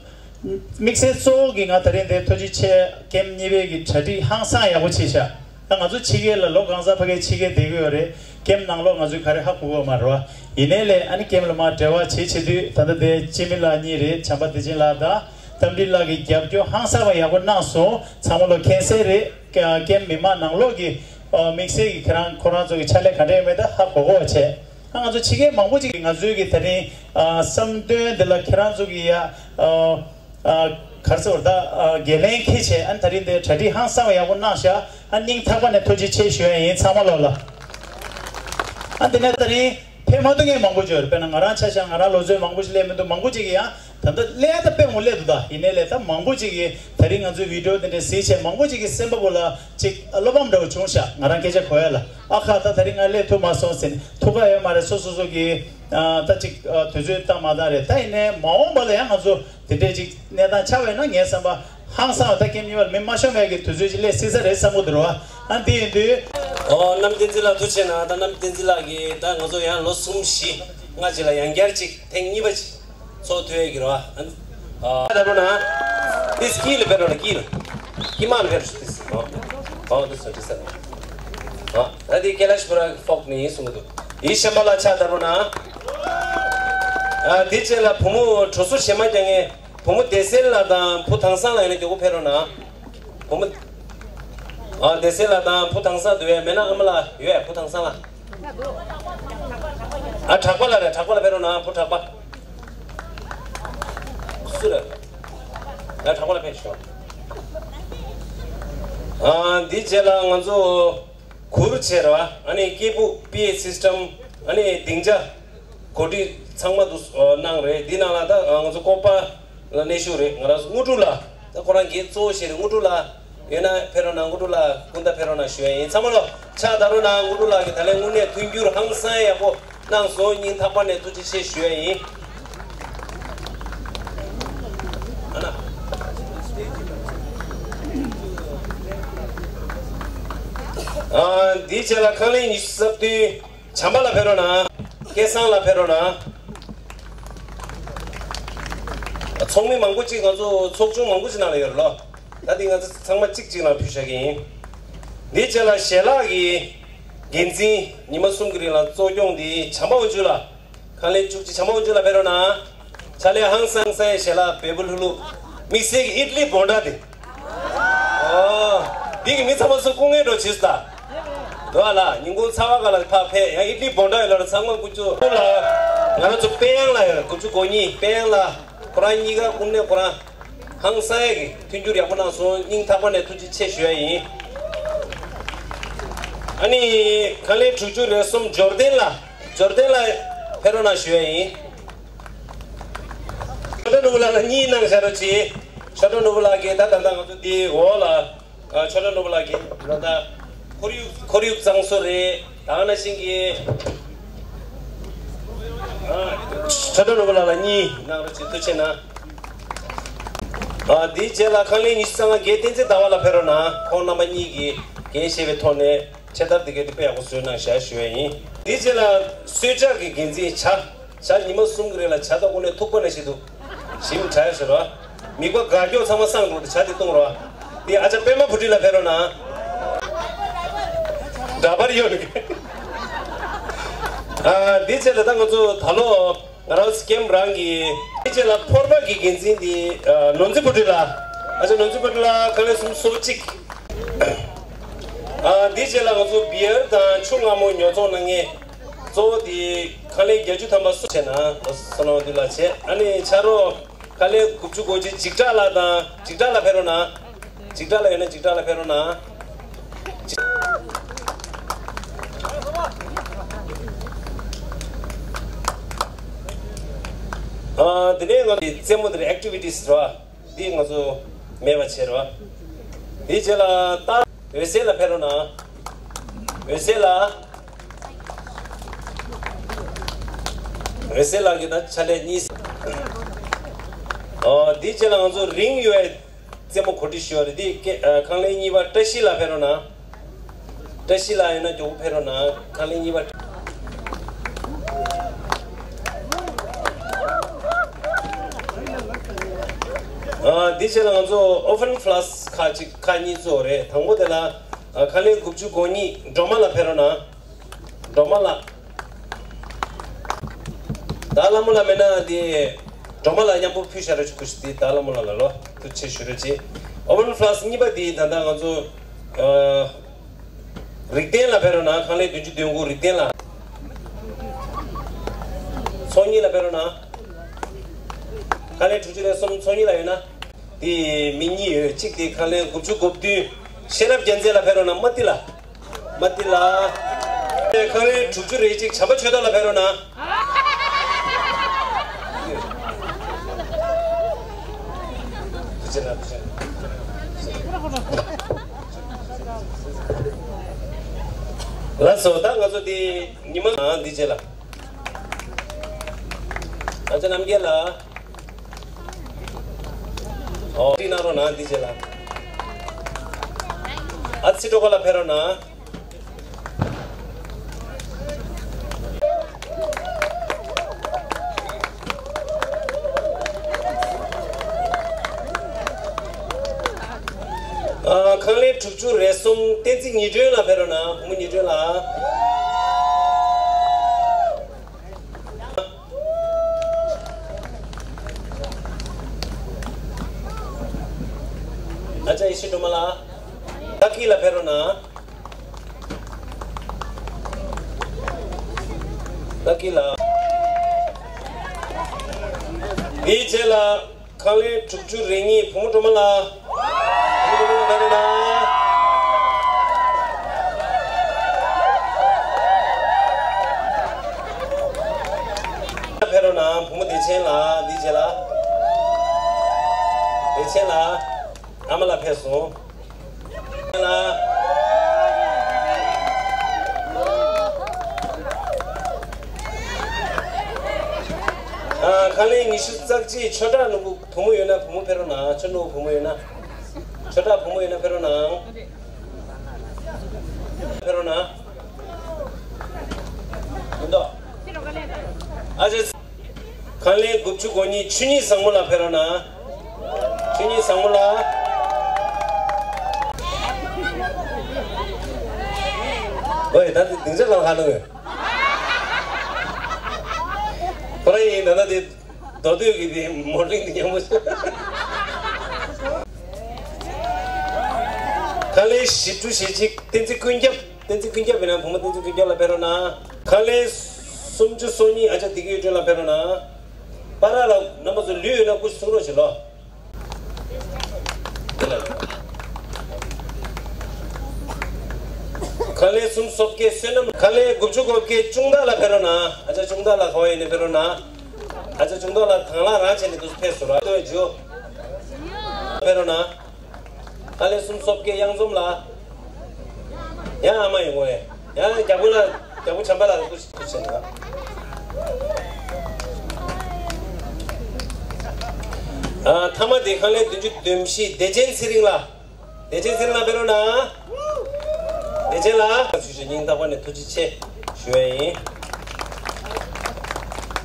དམིགས་བསལ་གཙོ་བོ་གི་ང་ད་རིང་དེ་ཐུགས་རྗེ་ཆེ་ཀེམ་གཉིས་པའི་གི་གྲ་སྒྲིག་ཧང་སང་ཡག་པོ་བྱས་ཤག་ད་ང་ཚོ་ཕྱི་རྒྱལ་ལ་ལོ་གང་ཚང་ཕ་གིར་ཕྱི་རྒྱལ་བསྡད་ཀྱི་ཡོད་རེད། ཀེམ་ནང་ལོགས་ང་ཚོས་ག་རེ་ཧ་གོ་གི་ཡོད་མ་རེད་བ། ཡིན་ནའི་ལས་ཨ་ནི་ཀེམ་ལ་མར་འབྲེལ་བ་བྱེད་བྱེད་དུས་ད་ལྟ་དེ་སྐྱེ་མི་ལགས་གཉིས་རེད། བྱམས་པ་བདེ་ཆེན་ལགས་དང་རྟ་མགྲིན་ལགས་ཀྱིས་རྒྱབ་སྐྱོར་ཧང་སང་བ་ཡག་པོ་གནང་སོང་། ཚང་མ་ལོ་མཁྱེན་གསལ་རེད། ཀེམ་མི་མང་ནང་ལོགས་ཀྱི་དམིགས་བསལ་གྱི་ཁྱེད་རང་ཁོ་རང་ཚོ་གི་ཕྱག་ལས་ག་འདྲ་ཡོད་མེད་ད་ཧ་གོ་གོ་བ་བྱས། ང་ཚོ་ཕྱི་རྒྱལ་མང་པོ་ཅིག་གིས་ང་ཚོའི་གི་ད་རིང་ཨ་བསམ་དོན་འདི་ལ་ཁྱེད་རང་ཚོ་གི་ཡ་ཨ་ཨ་ག་རེ་ཟེར་བ་ད་ཨ་འགན་ལེན་འཁྱེར་བྱས་ཨ་ནི་ད་རིང་འདི་གྲ་སྒྲིག་ཧང་སང་བ་ཡག་པོ་གནང་ཤག་ཨ་སྙིང་ཐག་པ་ནས་ཐུགས་རྗེ་ཆེ་ཞུ་ཡ་ཡིན་ཚང་མ་ལོ་ལ། ཨ་འདི་ནས་ད་རིང་ཕེབས་མ་ཐུབ་མཁན་མང་པོ་ཅིག་ཡོད་རེད། དཔེར་ན་ང་རང་ཆ་བཞག་ང་རང་ལོ་ཚོད་མང་པོ་ཞིག་སླེབས་མི་འདུག་མང་པོ་ཅིག་གིས་ཡང་ད་ལྟ་སླེབས་ཡ་ད་དཔེ་ མོ་སླེབས་འདུག་ད་ཡིན་ནའི་ལས་ད་མང་པོ་ཅིག་གིས་ད་རིང་ང་ཚོའི་བི་ཌི་ཡོ་དེ་འདྲ་གཟིགས་བྱས་མང་པོ་ཅིག་གིས་སེམས་པ་པོ་ལ་ཅིག་བློ་ཕམ་འདྲ་བོ་བྱུང་ཤག་ང་རང་སྐད་ཆ་གོ་ཡ་ལ་ཨ་ཁ་ད་ད་རིང་ང་སླེབས་ཐུབ་མ་སོང་ཟེར་ནས་ཐུག་ག་ཡོད་མ་རེད། སོ་སོ་སོ་གིས་ད་ཅིག་དུས་ཚོད་བཏང་མ་བཏང་རེད། ད་ཡིན་ནའི་མ་འོངས་པ་ལ་ཡང་ང་ཚོ་དེ་འདྲས་ཅིག་གནས་སྟངས་ཆགས་པ་ཡིན་ན་ངའི་བསམ་པ་ཧང་སང་བ་ད་ཀེམ་གཉིས་པར་མི་མ་ཤོང་བའི་གི་དུས་ཚོད་ཅིག་སླེབས་སྲིད་ས་རེད་བསམ་གི་འདུག་རོ། ཨ་འདི་ཡིན་དུས། ཨོ་གནམ་བསྟན་འཛིན་ལགས་ཐུགས་རྗེ་གནང་། ད་གནམ་བསྟན་འཛིན་ལགས་ཀྱིས་ད་ང་ཚོ་ཡང་ལོ་གསུམ་བཞི་ལྔ་ཅིག་ལ་ཡང་བསྐྱར་ཅིག་ཐེངས་གཉིས་པ་ཅིག་ཚོགས་ཐུབ་ཡས་ཀྱི་རེད་བ། ཨ་ད་རུང་ན་ཏིས་ཀི་ལ་ཕེབས་རོགས་ན་ཀི་ལ་ཀི་མ་ལ་ཕེབས་ཏིས་ཨོ་ཨོ་ཏིས་ཏིས་ཨ་ད་དེ་ཀེ་ལེ་ཤ་པུ་ར་ཕོག་ནི་ཡིན་གསུང་གི་འདུག་ཡིན་ཤམ་པ་ལ་ཆ་ད་རུང་ན་ཨ་དེ་རྗེས་ལ་བུ་མོ་གྲོ་སུ་བྱེ་མ་རྒྱག་མཁན་བུ་མོ་བདེ་གསལ་ལགས་དང་བུ་དང་སང་ལགས་ཡིན་ན་མགྱོགས་པོ་ཕེབས་རོགས་ན། བུ་མོ། ཨ་བདེ་གསལ་ལགས་དང་བུ་དང་སང་འདུག་ཡས་མེད་ན་ཨ་མ་ལགས་ཡོད་ཡས་བུ་དང་སང་ལགས། ཨ་གྲགས་པ་ལགས་རེད། གྲགས་པ་ལགས་ཕེབས་རོགས་གནང་། བུ་གྲགས་པ། སུ་རེད། ཨ་གྲགས་པ་ལགས་ཕེབས་ཤོག་ཨ་འདི་རྗེས་ལ་ང་ཚོ་གུར་བྱས་རེད་བ། ཨ་ནི་སྐྱེས་བུ་པི་ཨེ་སིས་ཊམ་ཨ་ནི་སྡིངས་ཆ། གོ་སྒྲིག་ཚང་མ་དུ་གནང་རེད། འདི་ནང་ལ་ད་ང་ཚོ་ཀོ་པ་ལ་གནས་བཞུགས་རེད། ང་རང་ཚོ་དངོས་གྲུབ་ལགས་ད་ཁོ་རང་གིས་གཙོ་བོ་བྱས་རེད། དངོས་གྲུབ་ལགས་ཡོད་ན་ཕེབས་རོགས་གནང་། དངོས་གྲུབ་ལགས་སྐུ་ཟླ་ཕེབས་རོགས་གནང་ཞུ་ཡ་ཡིན། ཚང་མ་ལོ་ཕྱག་བརྡབ་རོགས་གནང་། དངོས་གྲུབ་ལགས་ཀྱིས་ད་ལན་དངོས་གནས་མཐུན་འགྱུར་ཧང་སང་ཡག་པོ་གནང་སོང་། སྙིང་ཐག་པ་ནས་ཐུགས་རྗེ་ཆེ་ཞུ་ཡ་ཡིན། ཨ་ན། ཨ་འདིའི་རྗེས་ལ་ཁང་ལེན་ཉི་ཤུ་རྩ་བདུན། བྱམས་པ་ལགས་ཕེབས་རོགས་གནང་། སྐལ་བཟང་ལགས་ཕེབས་རོགས་གནང་། ཚོགས་མི་མང་པོ་ཅིག་ང་ཚོ་ཚོགས་ཆུང་མང་པོ་ཅིག་ནང་ལ་ཡོད་རེད་ལོ། ད་འདི་ང་ཚོ་ཚང་མ་གཅིག་གཅིག་ནང་ཕུལ་བཞག་གི་ཡིན། འདིའི་རྗེས་ལ་ཞལ་ལག་གི་འགན་འཛིན་ཉི་མ་གསུམ་གྱི་རིང་ལ་གཙོ་སྐྱོང་འདི་བྱམས་པ་དབང་ཕྱུག་ལགས། ཁང་ལས་བཅུ་གཅིག་བྱམས་པ་དབང་ཕྱུག་ལགས་ཕེབས་རོགས་གནང་། ཕྱག་ལས་ཧང་སང་སའི་ཞལ་ལག་བལ་པོ་ལྷུག་ལྷུག་དམིགས་བསལ་གྱི་ཨིཌ་ལི་བོང་ཁྲ་དེ། ཨོ། འདི་གི་མི་ཚང་མ་སུ་སྐུ་ངལ་འགྲོ་བྱེད་སུ་ད། འདུག་ཨ་ལ་ཉིན་གུང་ཚ་བ་ག་ལ་ཕར་ཕེབས་ཡང་ཨིཌ་ལི་བོང་ཁྲ་ཡོད་ལ་ཚང་མ་དགུ་བཅུ་ལ། ང་རང་ཚོ་དཔལ་དབྱངས་ལགས་ཡོད་དགུ་བཅུ་གོ་གཉིས་དཔལ་དབྱངས་ལགས་ཁོ་རང་གཉིས་ཀ་དངོས་གནས་ཁོ་རང་ཧང་སང་ཡས་ཀྱི་མཐུན་འགྱུར་ཡག་པོ་གནང་སོང་། སྙིང་ཐག་པ་ནས་ཐུགས་རྗེ་ཆེ་ཞུ་ཡ་ཡིན། ཨ་ནི་ཁང་ལས་དྲུག་ཅུ་རེ་གསུམ་འབྱོར་ལྡན་ལགས། འབྱོར་ལྡན་ལགས་ཕེབས་རོགས་གནང་ཞུ་ཡ་ཡིན། ཆོས་གྲགས་ནོར་བུ་ལགས་ལ་གཉིས་གནང་བཞག་རོགས་གྱིས། ཆོས་གྲགས་ནོར་བུ་ལགས་ཀྱིས་ད་ད་ལྟ་ང་ཚོ་འདི་འོག་ལ་ཨ་ཆོས་གྲགས་ནོར་བུ་ལགས་ཀྱིས་ད་ལྟ་ཁོར་ཡུག་ཁོར་ཡུག་གཙང་བཟོ་རེད། ད་ག་ནང་བཞིན་གྱི་ཨ་ཆོས་གྲགས་ནོར་བུ་ལགས་ལ་གཉིས་གནང་རོགས་གྱིས། ཐུགས་རྗེ་གནང་། ཨ་འདིའི་རྗེས་ལ་ཁང་ལས་ཉི་ཤུ་རྩ་ལྔ་རྒན་བསྟན་འཛིན་ཟླ་བ་ལགས་ཕེབས་རོགས་གནང་། ཁོང་རྣམ་པ་གཉིས་ཀྱིས་འགན་བཞེས་པའི་ཐོག་ནས། ཆེ་ལྟར་དེ་གའི་དེ་དཔེ་ཡག་པོ་བཟོས་གནང་བཞག་ཞུ་ཡ་ཡིན། དེ་རྗེས་ལ་གསོལ་ཇ་གི་འགན་འཛིན་ཇ། ཇ་ཉི་མ་གསུམ་གྱི་རིང་ལ་ཇ་དང་དངོས་གནས་ཐུག་པ་ནང་བཞིན་འདུག་ཞིམ་དྲགས་ཡོད་ཟེར་རོ། མིད་པ་དགའ་སྐྱོ་ཚང་མ་སངས་འགྲོ་དེ་ཇ་དེ་བཏུང་རོ། དེ་ཨ་ཅག་པད་མ་བུ་ཁྲིད་ལགས་ཕེབས་རོགས་གནང་། འདྲ་པར་ཡོད་ནི། ཨ་དེ་རྗེས་ལ་ད་ང་ཚོ་ད་ལོ། ང་རང་སི་ཀེམ་རང་གི་དེ་རྗེས་ལ་ཕོར་པ་གི་འགན་འཛིན་དེ་ནོར་འཛིན་བུ་ཁྲིད་ལགས། ཨ་ཅག་ནོར་འཛིན་བུ་ཁྲིད་ལགས་ཁང་ལས་གསུམ་སོ་གཅིག་ཨ་དེ་རྗེས་ལ་ང་ཚོ་བི་ཡར་དང་ཆུ་མངར་མོ་ཉོ་ཚོང་གནང་མཁན་གཙོ་བོ་དེ་ཁང་ལས་བརྒྱད་ཅུ་ཐམ་པ་སུ་བྱས་ན་བསོད་ནམས་དབང་འདུས་ལགས་བྱས། ཨ་ནི་ཕྱག་རོགས་ཁང་ལས་དགུ་བཅུ་གོ་གཅིག་འཇིགས་སྐྲག་ལགས་དང་འཇིགས་སྐྲག་ལགས་ཕེབས་རོགས་གནང་། འཇིགས་སྐྲག་ལགས་ཡོད་ན་འཇིགས་སྐྲག་ལགས་ཕེབས་རོགས་གནང་། ཨ་དེ་ནས་ང་ཚོ་རྩེད་མོ་དེ་རེད། ཨེག་ཊི་བི་ཊི་སི་རེད་བ། འདི་ང་ཚོ་མེད་པ་བྱས་རེད་བ། དེའི་རྗེས་ལ་ད་འོད་ཟེར་ལགས་ཕེབས་རོགས་གནང་། འོད་ཟེར་ལགས། འོད་ཟེར་ལགས་ཀྱིས་ད་ཕྱག་ལས་གཉིས། ཨོ་དེའི་རྗེས་ལ་ང་ཚོ་རིང་ཡོད་རྩེད་མོ་གོ་སྒྲིག་ཞུས་པ་རེད། འདི་སྐད་ཨ་ཁང་ལས་གཉིས་པ་བཀྲ་ཤིས་ལགས་ཕེབས་རོགས་གནང་། བཀྲ་ཤིས་ལགས་ཡིན་ན་མགྱོགས་པོ་ཕེབས་རོགས་གནང་། ཁང་ལས་གཉིས་པ། ཨ་འདི་རྗེས་ལ་ང་ཚོ་ཨོ་ཕན་ཕ་ལ་སི་ཁག་ཅིག་ཁག་གཉིས་གཙོ་བོ་རེད། དང་པོ་དེ་ལ་ཨ་ཁང་ལས་དགུ་བཅུ་གོ་གཉིས་སྒྲོལ་མ་ལགས་ཕེབས་རོགས་གནང་། སྒྲོལ་མ་ལགས། ད་ལྷ་མོ་ལགས་མེད་ན་འདི་སྒྲོལ་མ་ལགས་མཉམ་པོ་ཕུལ་བཞག་རོགས་ཞུ། སྐུ་ཞབས་འདི་ད་ལྷ་མོ་ལགས་ལ་ལོ་ཐུགས་རྗེ་ཆེ་ཞུ་རོགས་གྱིས། ཨོ་ཕན་ཕ་ལ་སི་གཉིས་པ་འདི་ད་ལྟ་ང་ཚོ་ཨ་རིག་ལྡན་ལགས་ཕེབས་རོགས་གནང་། ཁང་ལས་བདུན་ཅུ་དོན་དགུ་རིག་ལྡན་ལགས། ཚོགས་གཉིས་ལགས་ཕེབས་རོགས་གནང་། ཁང་ལས་དྲུག་ཅུ་རེ་གསུམ་ཚོགས་གཉིས་ལགས་ཡོད་ན། དེ་མི་གཉིས་ཡོད། གཅིག་དེ་ཁང་ལས་དགུ་བཅུ་གོ་བདུན་ཤེས་རབ་རྒྱལ་མཚན་ལགས་ཕེབས་རོགས་གནང་། མ་ཏི་ལགས། མ་ཏི་ལགས། ཁང་ལས་དྲུག་ཅུ་རེ་གཅིག་བྱམས་པ་ཆོས་ཐོག་ལགས་ཕེབས་རོགས་གནང་། ལགས་སོ། ད་ང་ཚོ་འདི་ཉི་མ་འདི་བྱས་ལ། ཨ་ཅག་རྣམ་རྒྱལ་ལགས། ཨོ། འདི་གནང་རོགས་གནང་། འདི་བྱས་ལ། ཨ་ཙི་སྤྲོ་ག་ལ་ཕེབས་རོགས་གནང་། ཨ། ཁང་ལས་དྲུག་ཅུ་རེ་གསུམ། བསྟན་འཛིན་ཉི་སྒྲོན་ལགས་ཕེབས་རོགས་གནང་། བུ་མོ་ཉི་སྒྲོན་ལགས། ཨ་ཅག་ཡེ་ཤེས་སྒྲོལ་མ་ལགས། ཏ་ཀི་ལགས་ཕེབས་རོགས་གནང་། ཏ་ཀི་ལགས། དེའི་རྗེས་ལ་ཁང་ལས་དྲུག་ཅུ་རེ་གཉིས། བུ་མོ་སྒྲོལ་མ་ལགས། བུ་མོ་སྒྲོལ་མ་ལགས་ཕེབས་རོགས་གནང་། ཕེབས་རོགས་གནང་། བུ་མོ་བདེ་ཆེན་ལགས། འདིའི་རྗེས་ལ། བདེ་ཆེན་ལགས། ཨ་མ་ལགས་ཕེབས་སོང་། ལགས། ཨ། ཁང་ལས་ཉི་ཤུ་རྩ་གཅིག། ཆོས་གྲགས་ནོར་བུ། བུ་མོ་ཡོད་ན་བུ་མོ་ཕེབས་རོགས་གནང་། ཆོས་ནོར་བུ་བུ་མོ་ཡོད་ན། ཆོས་གྲགས་བུ་མོ་ཡོད་ན་ཕེབས་རོགས་གནང་། ཕེབས་རོགས་གནང་། མི་འདུག་ཨ་ཅེ། ཁང་ལས་དགུ་བཅུ་གོ་གཉིས། ཆོས་ཉིད་བཟང་མོ་ལགས་ཕེབས་རོགས་གནང་། ཆོས་ཉིད་བཟང་མོ་ལགས། ཝེ། ད་དེ་སྡིངས་ཆ་ལ་ཧ་ལོ་ཡོད། ཁོ་རང་ཡིན་ད་ལྟ་དེ་མདོ་སྟོད་ཀྱི་དེ་མོ་ཊ་རིང་དེ་ཉམས་པོ་ཞིག་ཁང་ལས་བཞི་བཅུ་ཞེ་གཅིག། བསྟན་འཛིན་ཀུན་ཁྱབ། བསྟན་འཛིན་ཀུན་ཁྱབ་ཡིན་ན། བུ་མོ་བསྟན་འཛིན་ཀུན་ཁྱབ་ལགས་ཕེབས་རོགས་གནང་། ཁང་ལས་སུམ་ཅུ་སོ་གཉིས། ཨ་ཅག་བདེ་སྐྱིད་གཡུ་སྒྲོན་ལགས་ཕེབས་རོགས་གནང་། པ་ར་ལགས། རྣམ་པ་ཚོ་ལུས་ཡོད་ན་སྐུ་གཟུགས་གསུང་རོགས་བྱེད་ལོ། ཁང་ལས་སུམ་སོ་བརྒྱད། བསོད་ནམས། ཁང་ལས་དགུ་བཅུ་གོ་བརྒྱད། ཅུང་ཐར་ལགས་ཕེབས་རོགས་གནང་། ཨ་ཅག་ཅུང་ཐར་ལགས་ག་པར་ཡོད་ན་ཕེབས་རོགས་གནང་། ཨ་ཅག་ཅུང་ཐར་ལགས་དང་བླངས་རང་བྱས་ནས་འདུག་སེ་ཕེབས་སོང་ར། ཏོ་ཇོ་ཕེབས་རོགས་གནང་། ཁང་ལས་སུམ་སོ་བརྒྱད། གཡང་འཛོམས་ལགས། ཡང་ཨ་མ་ཡོང་གི་རེད། ཡང་རྒྱལ་པོ་ལགས། རྒྱལ་པོ་བྱམས་པ་ལགས་སྐུ་སྐུ་ཕྱིན་ལ། ཨ། མཐའ་མ་དེ་ཁང་ལས་བདུན་ཅུ་དོན་བཞི། བདེ་ཆེན་ཚེ་རིང་ལགས། བདེ་ཆེན་ཚེ་རིང་ལགས་ཕེབས་རོགས་གནང་། བདེ་ཆེན་ལགས། ཞུ་ཞུ་སྙིང་ཐག་པ་ནས་ཐུགས་རྗེ་ཆེ་ཞུ་ཡ་ཡིན།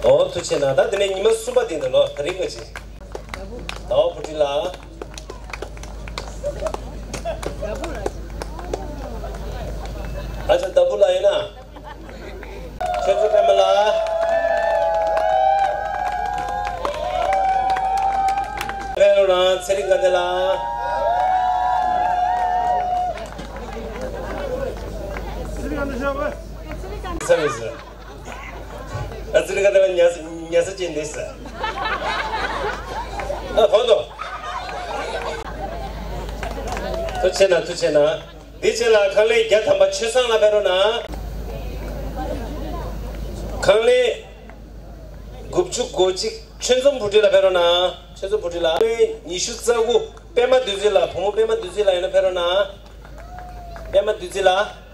ཨོ་ཐུགས་རྗེ་གནང་། ད་དེ་ནས་ཉི་མ་གསུམ་པ་དེ་འདུག་ལོ། ད་རིང་ག་ཅི། ཟླ་བ་བུ་ཁྲིད་ལགས། ཨ་ཅག་ཟླ་བུ་ལགས་ཡིན་ན། ཆོས་མཚོ་པད་མ་ལགས། ཕེབས་རོགས་གནང་། ཚེ་རིང་དགའ་ལྡན་ལགས། ཚེ་རིང་དགའ་ལྡན་ལགས། ཨ་ཙི་རི་ཀ་ཏ་ལ་ཉ་ཉ་ས་ཅན་དེ་ས། ཨ་གོ་འདུག་ཐུགས་རྗེ་གནང་། ཐུགས་རྗེ་གནང་། འདི་རྗེས་ལ་ཁང་ལས་བརྒྱ་ཐམ་པ་ཆོས་བཟང་ལགས་ཕེབས་རོགས་གནང་། ཁང་ལས་དགུ་བཅུ་གོ་གཅིག། ཆོས་འཛོམས་བུ་ཁྲིད་ལགས་ཕེབས་རོགས་གནང་། ཆོས་འཛོམས་བུ་ཁྲིད་ལགས། ཁང་ལས་ཉི་ཤུ་རྩ་དགུ། པད་མ་བདུད་རྩི་ལགས། བུ་མོ་པད་མ་བདུད་རྩི་ལགས་ཡོད་ན་ཕེབས་རོགས་གནང་། པད་མ་བདུད་རྩི་ལགས།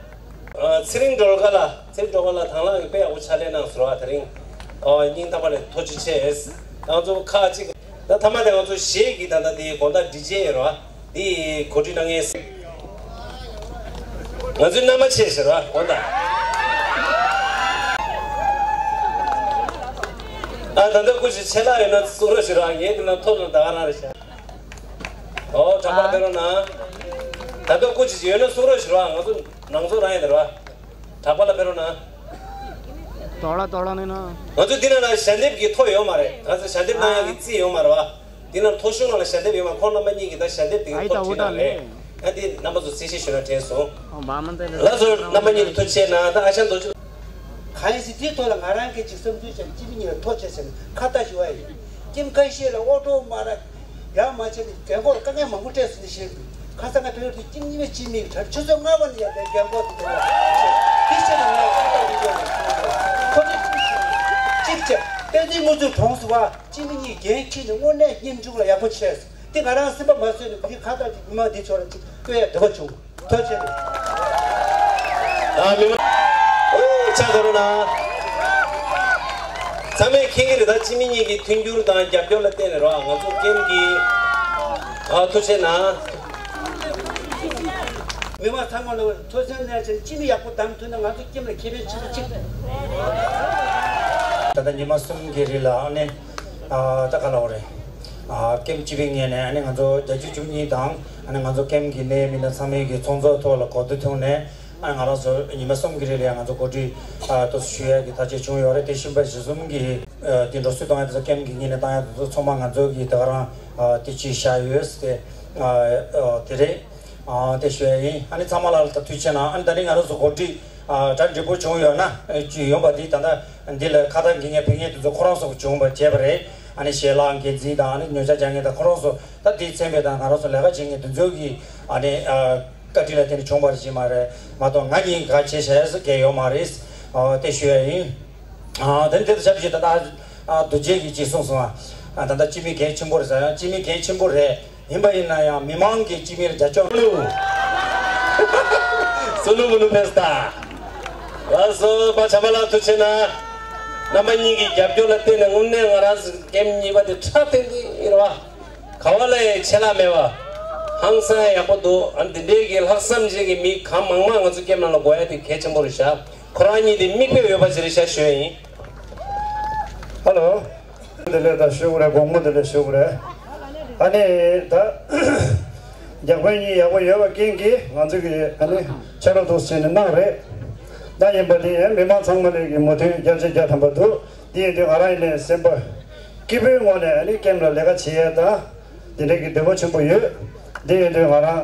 ཨ། ཚེ་རིང་སྒྲོལ་དཀར་ལགས། ཚེ་རིང་སྒྲོལ་དཀར་ལགས་དང་བླངས་ཀྱིས་དཔེ་ཡག་པོ་ཕྱག་ལས་གནང་སོང་བ། དེ་རིང་ཨ་སྙིང་ཐག་པ་ནས་ཐུགས་རྗེ་ཆེ། ང་ཚོ་ཁག་ཅིག་ད་མཐའ་མ་དེ་ང་ཚོ་གཞས་ཀྱི་ད་ལྟ་དེའི་དགོང་དག་ཌི་ཇེ་ཡིན་རོ། དེ་གོ་སྒྲིག་གནང་མཁན་ང་ཚོའི་རྣམ་པ་ཆེ་ཟེར་བ་དགོང་དག་ཨ་ད་ལྟ་སྐུ་མཁྱེན་ཆེ་ལགས་ཡོད་ན་གསུང་རོགས་ཞུ་རོགས། ངས་དེ་ན་ཐོག་ལ་ད་ག་རང་རེད་ཤག་ཨོ་དྲག་པ་ཕེབས་རོགས་གནང་། ད་ལྟ་སྐུ་མཁྱེན་ཡོད་ན་གསུང་རོགས་ཞུ་རོགས། ང་ཚོ་ནང་ཚོ་རང་ཡིན་ད་རོ། དྲག་པ་ལ་ཕེབས་རོགས་གནང་། དོ་ལ་དོ་ལ་ནི་ན། ང་ཚོ་འདི་ནང་ལ་ཞལ་འདེབས་ཀྱི་ཐོ་ཡོད་མ་རེད། ང་ཚོ་ཞལ་འདེབས་གནང་ཡག་གི་རྩིས་ཡོད་མ་རེད་བ། འདི་ནང་ཐོ་གཞུང་ནང་ལ་ཞལ་འདེབས་ཡོད་མ་རེད། ཁོང་རྣམ་པ་གཉིས་ཀྱིས་ད་ཞལ་འདེབས་དེ་གི་ཐོ་བྲིས་གནང་རེད། ད་འདི་རྣམ་པ་ཚོ་གསལ་བཤད་ཞུ་ན་དྲན་སོང་། ལགས་སོ། རྣམ་པ་གཉིས་ལ་ཐུགས་རྗེ་གནང་། ད་ཨ་ཞང་རྡོ་རྗེ། གང་ཡིན་ཟེར་དེའི་ཐོག་ལ་ང་རང་གིས་ཅིག་བསམ་ཚུལ་བྱས། སྤྱི་མི་གཉིས་ལ་ཐོ་བཅད་ཟེར་ནས་ཁ་བརྡ་ཞུ་བ་ཡིན། ཀྱིམ་ཁ་ཤས་ལ་ཨོ་ཏོ་མ་ར་ཡར་མ་བྱས་ནས་རྒན་གོག་ལ་དཀའ་ངལ་མང་པོ་སྤྲད་སོང་ནས་བཤད་དགོས། ཁ་སང་ང་ཕེབས་དུས་ཀྱིམ་གཉིས་པའི་སྤྱི་མི་གྲྭ་ཆུ་ཚོད་ལྔ་པ་ནས་ཡར་ཕེབས། རྒན་གོག་དེ་ཚོ་ལ་དེ་བཤད་ནས་ངས་ཁ་བརྡ་ཞུ་བ་ཡིན། ཁོ་ཚོས་ཅིག་བྱས། བསྟན་འཛིན་དངོས་གཙོའི་གྲོངས་སོང་བ། སྤྱི་མི་གཉིས་འགན་འཁྱེར་ནས་དངོས་གནས་སྙེམས་འཇུག་ལ་ཡག་པོ་བྱས། དེ་ང་རང་སེམས་པ་མ་བཟོད་ནས་བོད་ཡིག་ཁ་བཏགས་ཀྱི་མི་མང་འདི་ཚོ་ལ་ཅིག་སྟོན་ཡ་འདོད་པ་བྱུང་། ཐུགས་རྗེ་ཆེ། ཨ་མི་མང་། ཨོ་ཆ་ག་རུ་ན། ཚང་མས་མཁྱེན་གྱི་རེད། ད་སྤྱི་མི་གཉིས་ཀྱི་མཐུན་འགྱུར་དང་རྒྱབ་སྐྱོར་ལ་བརྟེན་ནས་རོགས་ང་ཚོ་ཀེམ་གྱི། ཨ་ཐུགས་རྗེ་གནང་། མི་མང་ཚང་མ་ལ་ཐུགས་རྗེ་གནང་བྱས། སྤྱི་མི་ཡག་པོ་བདམས་ཐུབ་ན་ང་ཚོ་ཀེམ་ལ་ཁེ་ཕན་ཆེན་པོ་གཅིག་ད་ལྟ་ཉི་མ་གསུམ་གྱི་རིང་ལ་ཨ་ནི། ཨ་ད་ག་ལ་བ་རེད། ཨ་ཀེམ་སྤྱི་པའི་ངོས་ནས་ཨ་ནི་ང་ཚོ་རྒྱལ་སྤྱི་བཅུ་གཉིས་དང་ཨ་ནི་ང་ཚོ་ཀེམ་གྱི་གནད་ཡོད་མི་སྣ་ཚང་མའི་གི་ཚོགས་གཙོ་ཐོག་ལ་གོ་བསྡུར་ཐོག་ནས་ཨ་ནི་ང་རང་ཚོ་ཉི་མ་གསུམ་གྱི་རིང་ལ་ང་ཚོ་གོ་སྒྲིག་ཨ་ཏོག་ཙམ་ཞུ་ཡ་གི་ཐག་གཅོད་བྱུང་ཡོད་རེད། དེ་བཞིན་པ་གཞི་འཛོམས་ཀྱི་ཨ་དེ་འགྲོ་སྲོལ་གཏོང་ཡ་དེ་ཚོ་ཀེམ་གྱི་ངོས་ནས་བཏང་ཡ་དེ་ཚོ་ཚང་མ་ང་ཚོ་གི་ད་ག་རང་ཨ་དེ་ཅིག་བཞག་ཡོད་ཟེར་ཏེ་ཨ་ཨ་དེ་རེད། ཨ་དེ་ཞུ་ཡ་ཡིན། ཨ་ནི་ཚང་མ་ལ་ལ་ད་ཐུགས་རྗེ་གནང་། ཨ་ནི་ད་རིང་ང་རང་ཚོ་གོ་སྒྲིག་ཨ་གྲ་འགྲིག་པོ་བྱུང་ཡོད་ན་ཨ་ཅིག་ཡོང་པ་འདི་ད་ལྟ་འདི་ལ་ཁ་བཏགས་འགེལ་མཁན་ཕེབས་མཁན་དེ་ཚོ་ཁོ་རང་ཚོ་བྱུང་བ་བྱས་པ་རེད། ཨ་ནི་ཞལ་ལག་འགན་འཛིན་དང་ཨ་ནི་ཉོ་ཆ་རྒྱག་མཁན་དང་ཁོ་རང་ཚོ་ད་དེའི་ཚན་པའི་དང་ང་རང་ཚོ་ལས་ཀ་བྱེད་མཁན་དེ་ཚོ་གི་ཨ་ནི་ཨ་བཀའ་དྲིན་ལ་བརྟེན་ནས་བྱུང་བ་རེད་ཅིག་མ་རེད་མ་གཏོགས་ང་གཉིས་ག་བྱས་བྱས་སུ་གལ་ཡོད་མ་རེད། ཨ་དེ་ཞུ་ཡ་ཡིན། ཨ་དེ་ནི་དེ་ཚོ་ཞབས་ཕྱི་ད་ལྟ་ཨ་རྡོ་རྗེ་གིས་ཅིག་གསུངས་སོང་། ཨ་ད་ལྟ་སྤྱི་མི་གལ་ཆེན་པོ་རེད་ཟེར་ཡང་སྤྱི་མི་གལ་ཆེན་པོ་རེད། ཡིན་པ་ཡིན་ན་ཡང་མི་མང་གི་སྤྱི་མིར་རྒྱབ་སྐྱོར་ལུ། སུ་ལུ་མུ་ལུ་ཕེ་སྟ། ལགས་སོ་པ་བྱམས་པ་ལགས་ཐུགས་རྗེ་གནང་། རྣམ་པ་གཉིས་ཀྱི་རྒྱབ་སྐྱོར་ལ་བརྟེན་ནས་དངོས་གནས་ང་རང་ཚོ་ཀེམ་གཉིས་པ་དེ་ཁྲ་ཏན་ཏན་ཡིན་ར་བ། ག་བ་ལ་ཡང་ཆད་ལྷག་མེད་པ། ཧང་སང་ཡག་པོ་འདུག་ཨ་འདི་འདྲའི་གི་ལྷག་བསམ་ཅན་གྱི་མི་གང་མང་མང་ང་ཚོ་ཀེམ་ནང་ལ་དགོས་ཡ་དེ་གལ་ཆེན་པོ་རེད་ཤག་ཁོ་རང་གཉིས་དེ་མིག་དཔེ་འོས་པ་ཅིག་རེད་ཤག་ཞུ་ཡ་ཡིན། ཧ་ལོ། བདེ་ལེགས་དང་ཞུ་དགོས་རེད། དགོང་མོ་བདེ་ལེགས་ཞུ་དགོས་རེད། ཨ་ནི་ད་རྒྱག་དཔོན་གཉིས་ཡག་པོ་ཡོད་པ་རྐྱེན་གྱིས་ང་ཚོ་གི་ཨ་ནི་ཕྱག་རོགས་འདུག་ཟེར་ནས་གནང་རེད། ད་ཡིན་པ་དེ་ཡང་མི་མང་ཚང་མ་ལས་ཀྱི་མོས་མཐུན་བརྒྱ་ཆ་བརྒྱ་ཐམ་པ་འདུག་དེ་ཡིན་དུས་ང་རང་ཡིན་ནའི་སེམས་པ་སྐྱིད་པོའི་ངང་ནས་ཨ་ནི་ཀེམ་ལ་ལས་ཀ་བྱེད་ཡས་དང་དེ་འདྲའི་གི་འདོད་པ་ཆེན་པོ་ཡོད། དེ་ཡིན་དུས་ང་རང་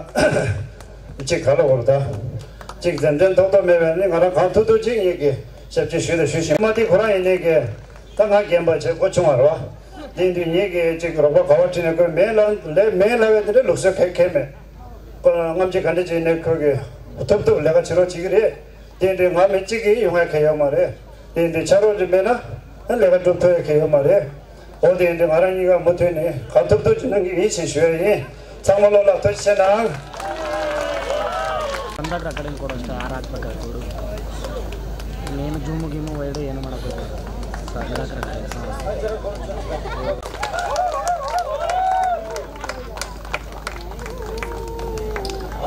གཅིག་ག་ལ་འོར་ད་གཅིག་འཛེམ་འཛེམ་ཏོག་ཏོག་མེད་པས་ནི་ང་རང་གང་ཐུབ་ཐུབ་ཅིག་ངེད་ཀྱི་ཞབས་ཕྱི་ཞུས་དང་ཞུ་བཞིན་མ་དེ་ཁོ་རང་ཡིན་ནའི་གི་ད་ང་རྒན་པ་བྱས་འགོ་ཆུང་བ་རེད་བ། དེ་ཡིན་དུས་ངེད་ཀྱི་གཅིག་རོགས་པ་ག་བ་ཁྲིད་ནས་ཁོས་མེད་ལ་ལས་མེད་ལ་བས་དེ་འདྲའི་ལུགས་སྲོལ་གལ་གལ་མེད། ཁོ་རང་རྔམ་བརྗིད་ག་འདྲ་ཅིག་ནས་ཁོ་གི་ཐུབ་ཐུབ་ལས་ཀ་བྱེད་རོགས་བྱེད་ཀྱི་རེད། དེ་འདྲའི་ང་མི་གཅིག་གིས་ཡོང་ཡ་གལ་ཡོད་མ་རེད། དེ་འདྲའི་ཕྱག་རོགས་ཅིག་མེད་ན་ལས་ཀ་སྒྲུབ་ཐུབ་ཡ་གལ་ཡོད་མ་རེད། འོ་དེ་འདྲའི་ང་རང་གཉིས་ཀ་མུ་མཐུད་ནས་གང་ཐུབ་ཐུབ་ཅིག་གནང་གི་ཡིན་ཞེས་ཞུ་ཡ་ཡིན། ཚང་མ་ལོ་ལ་ཐུགས་རྗེ་ཆེ་གནང་།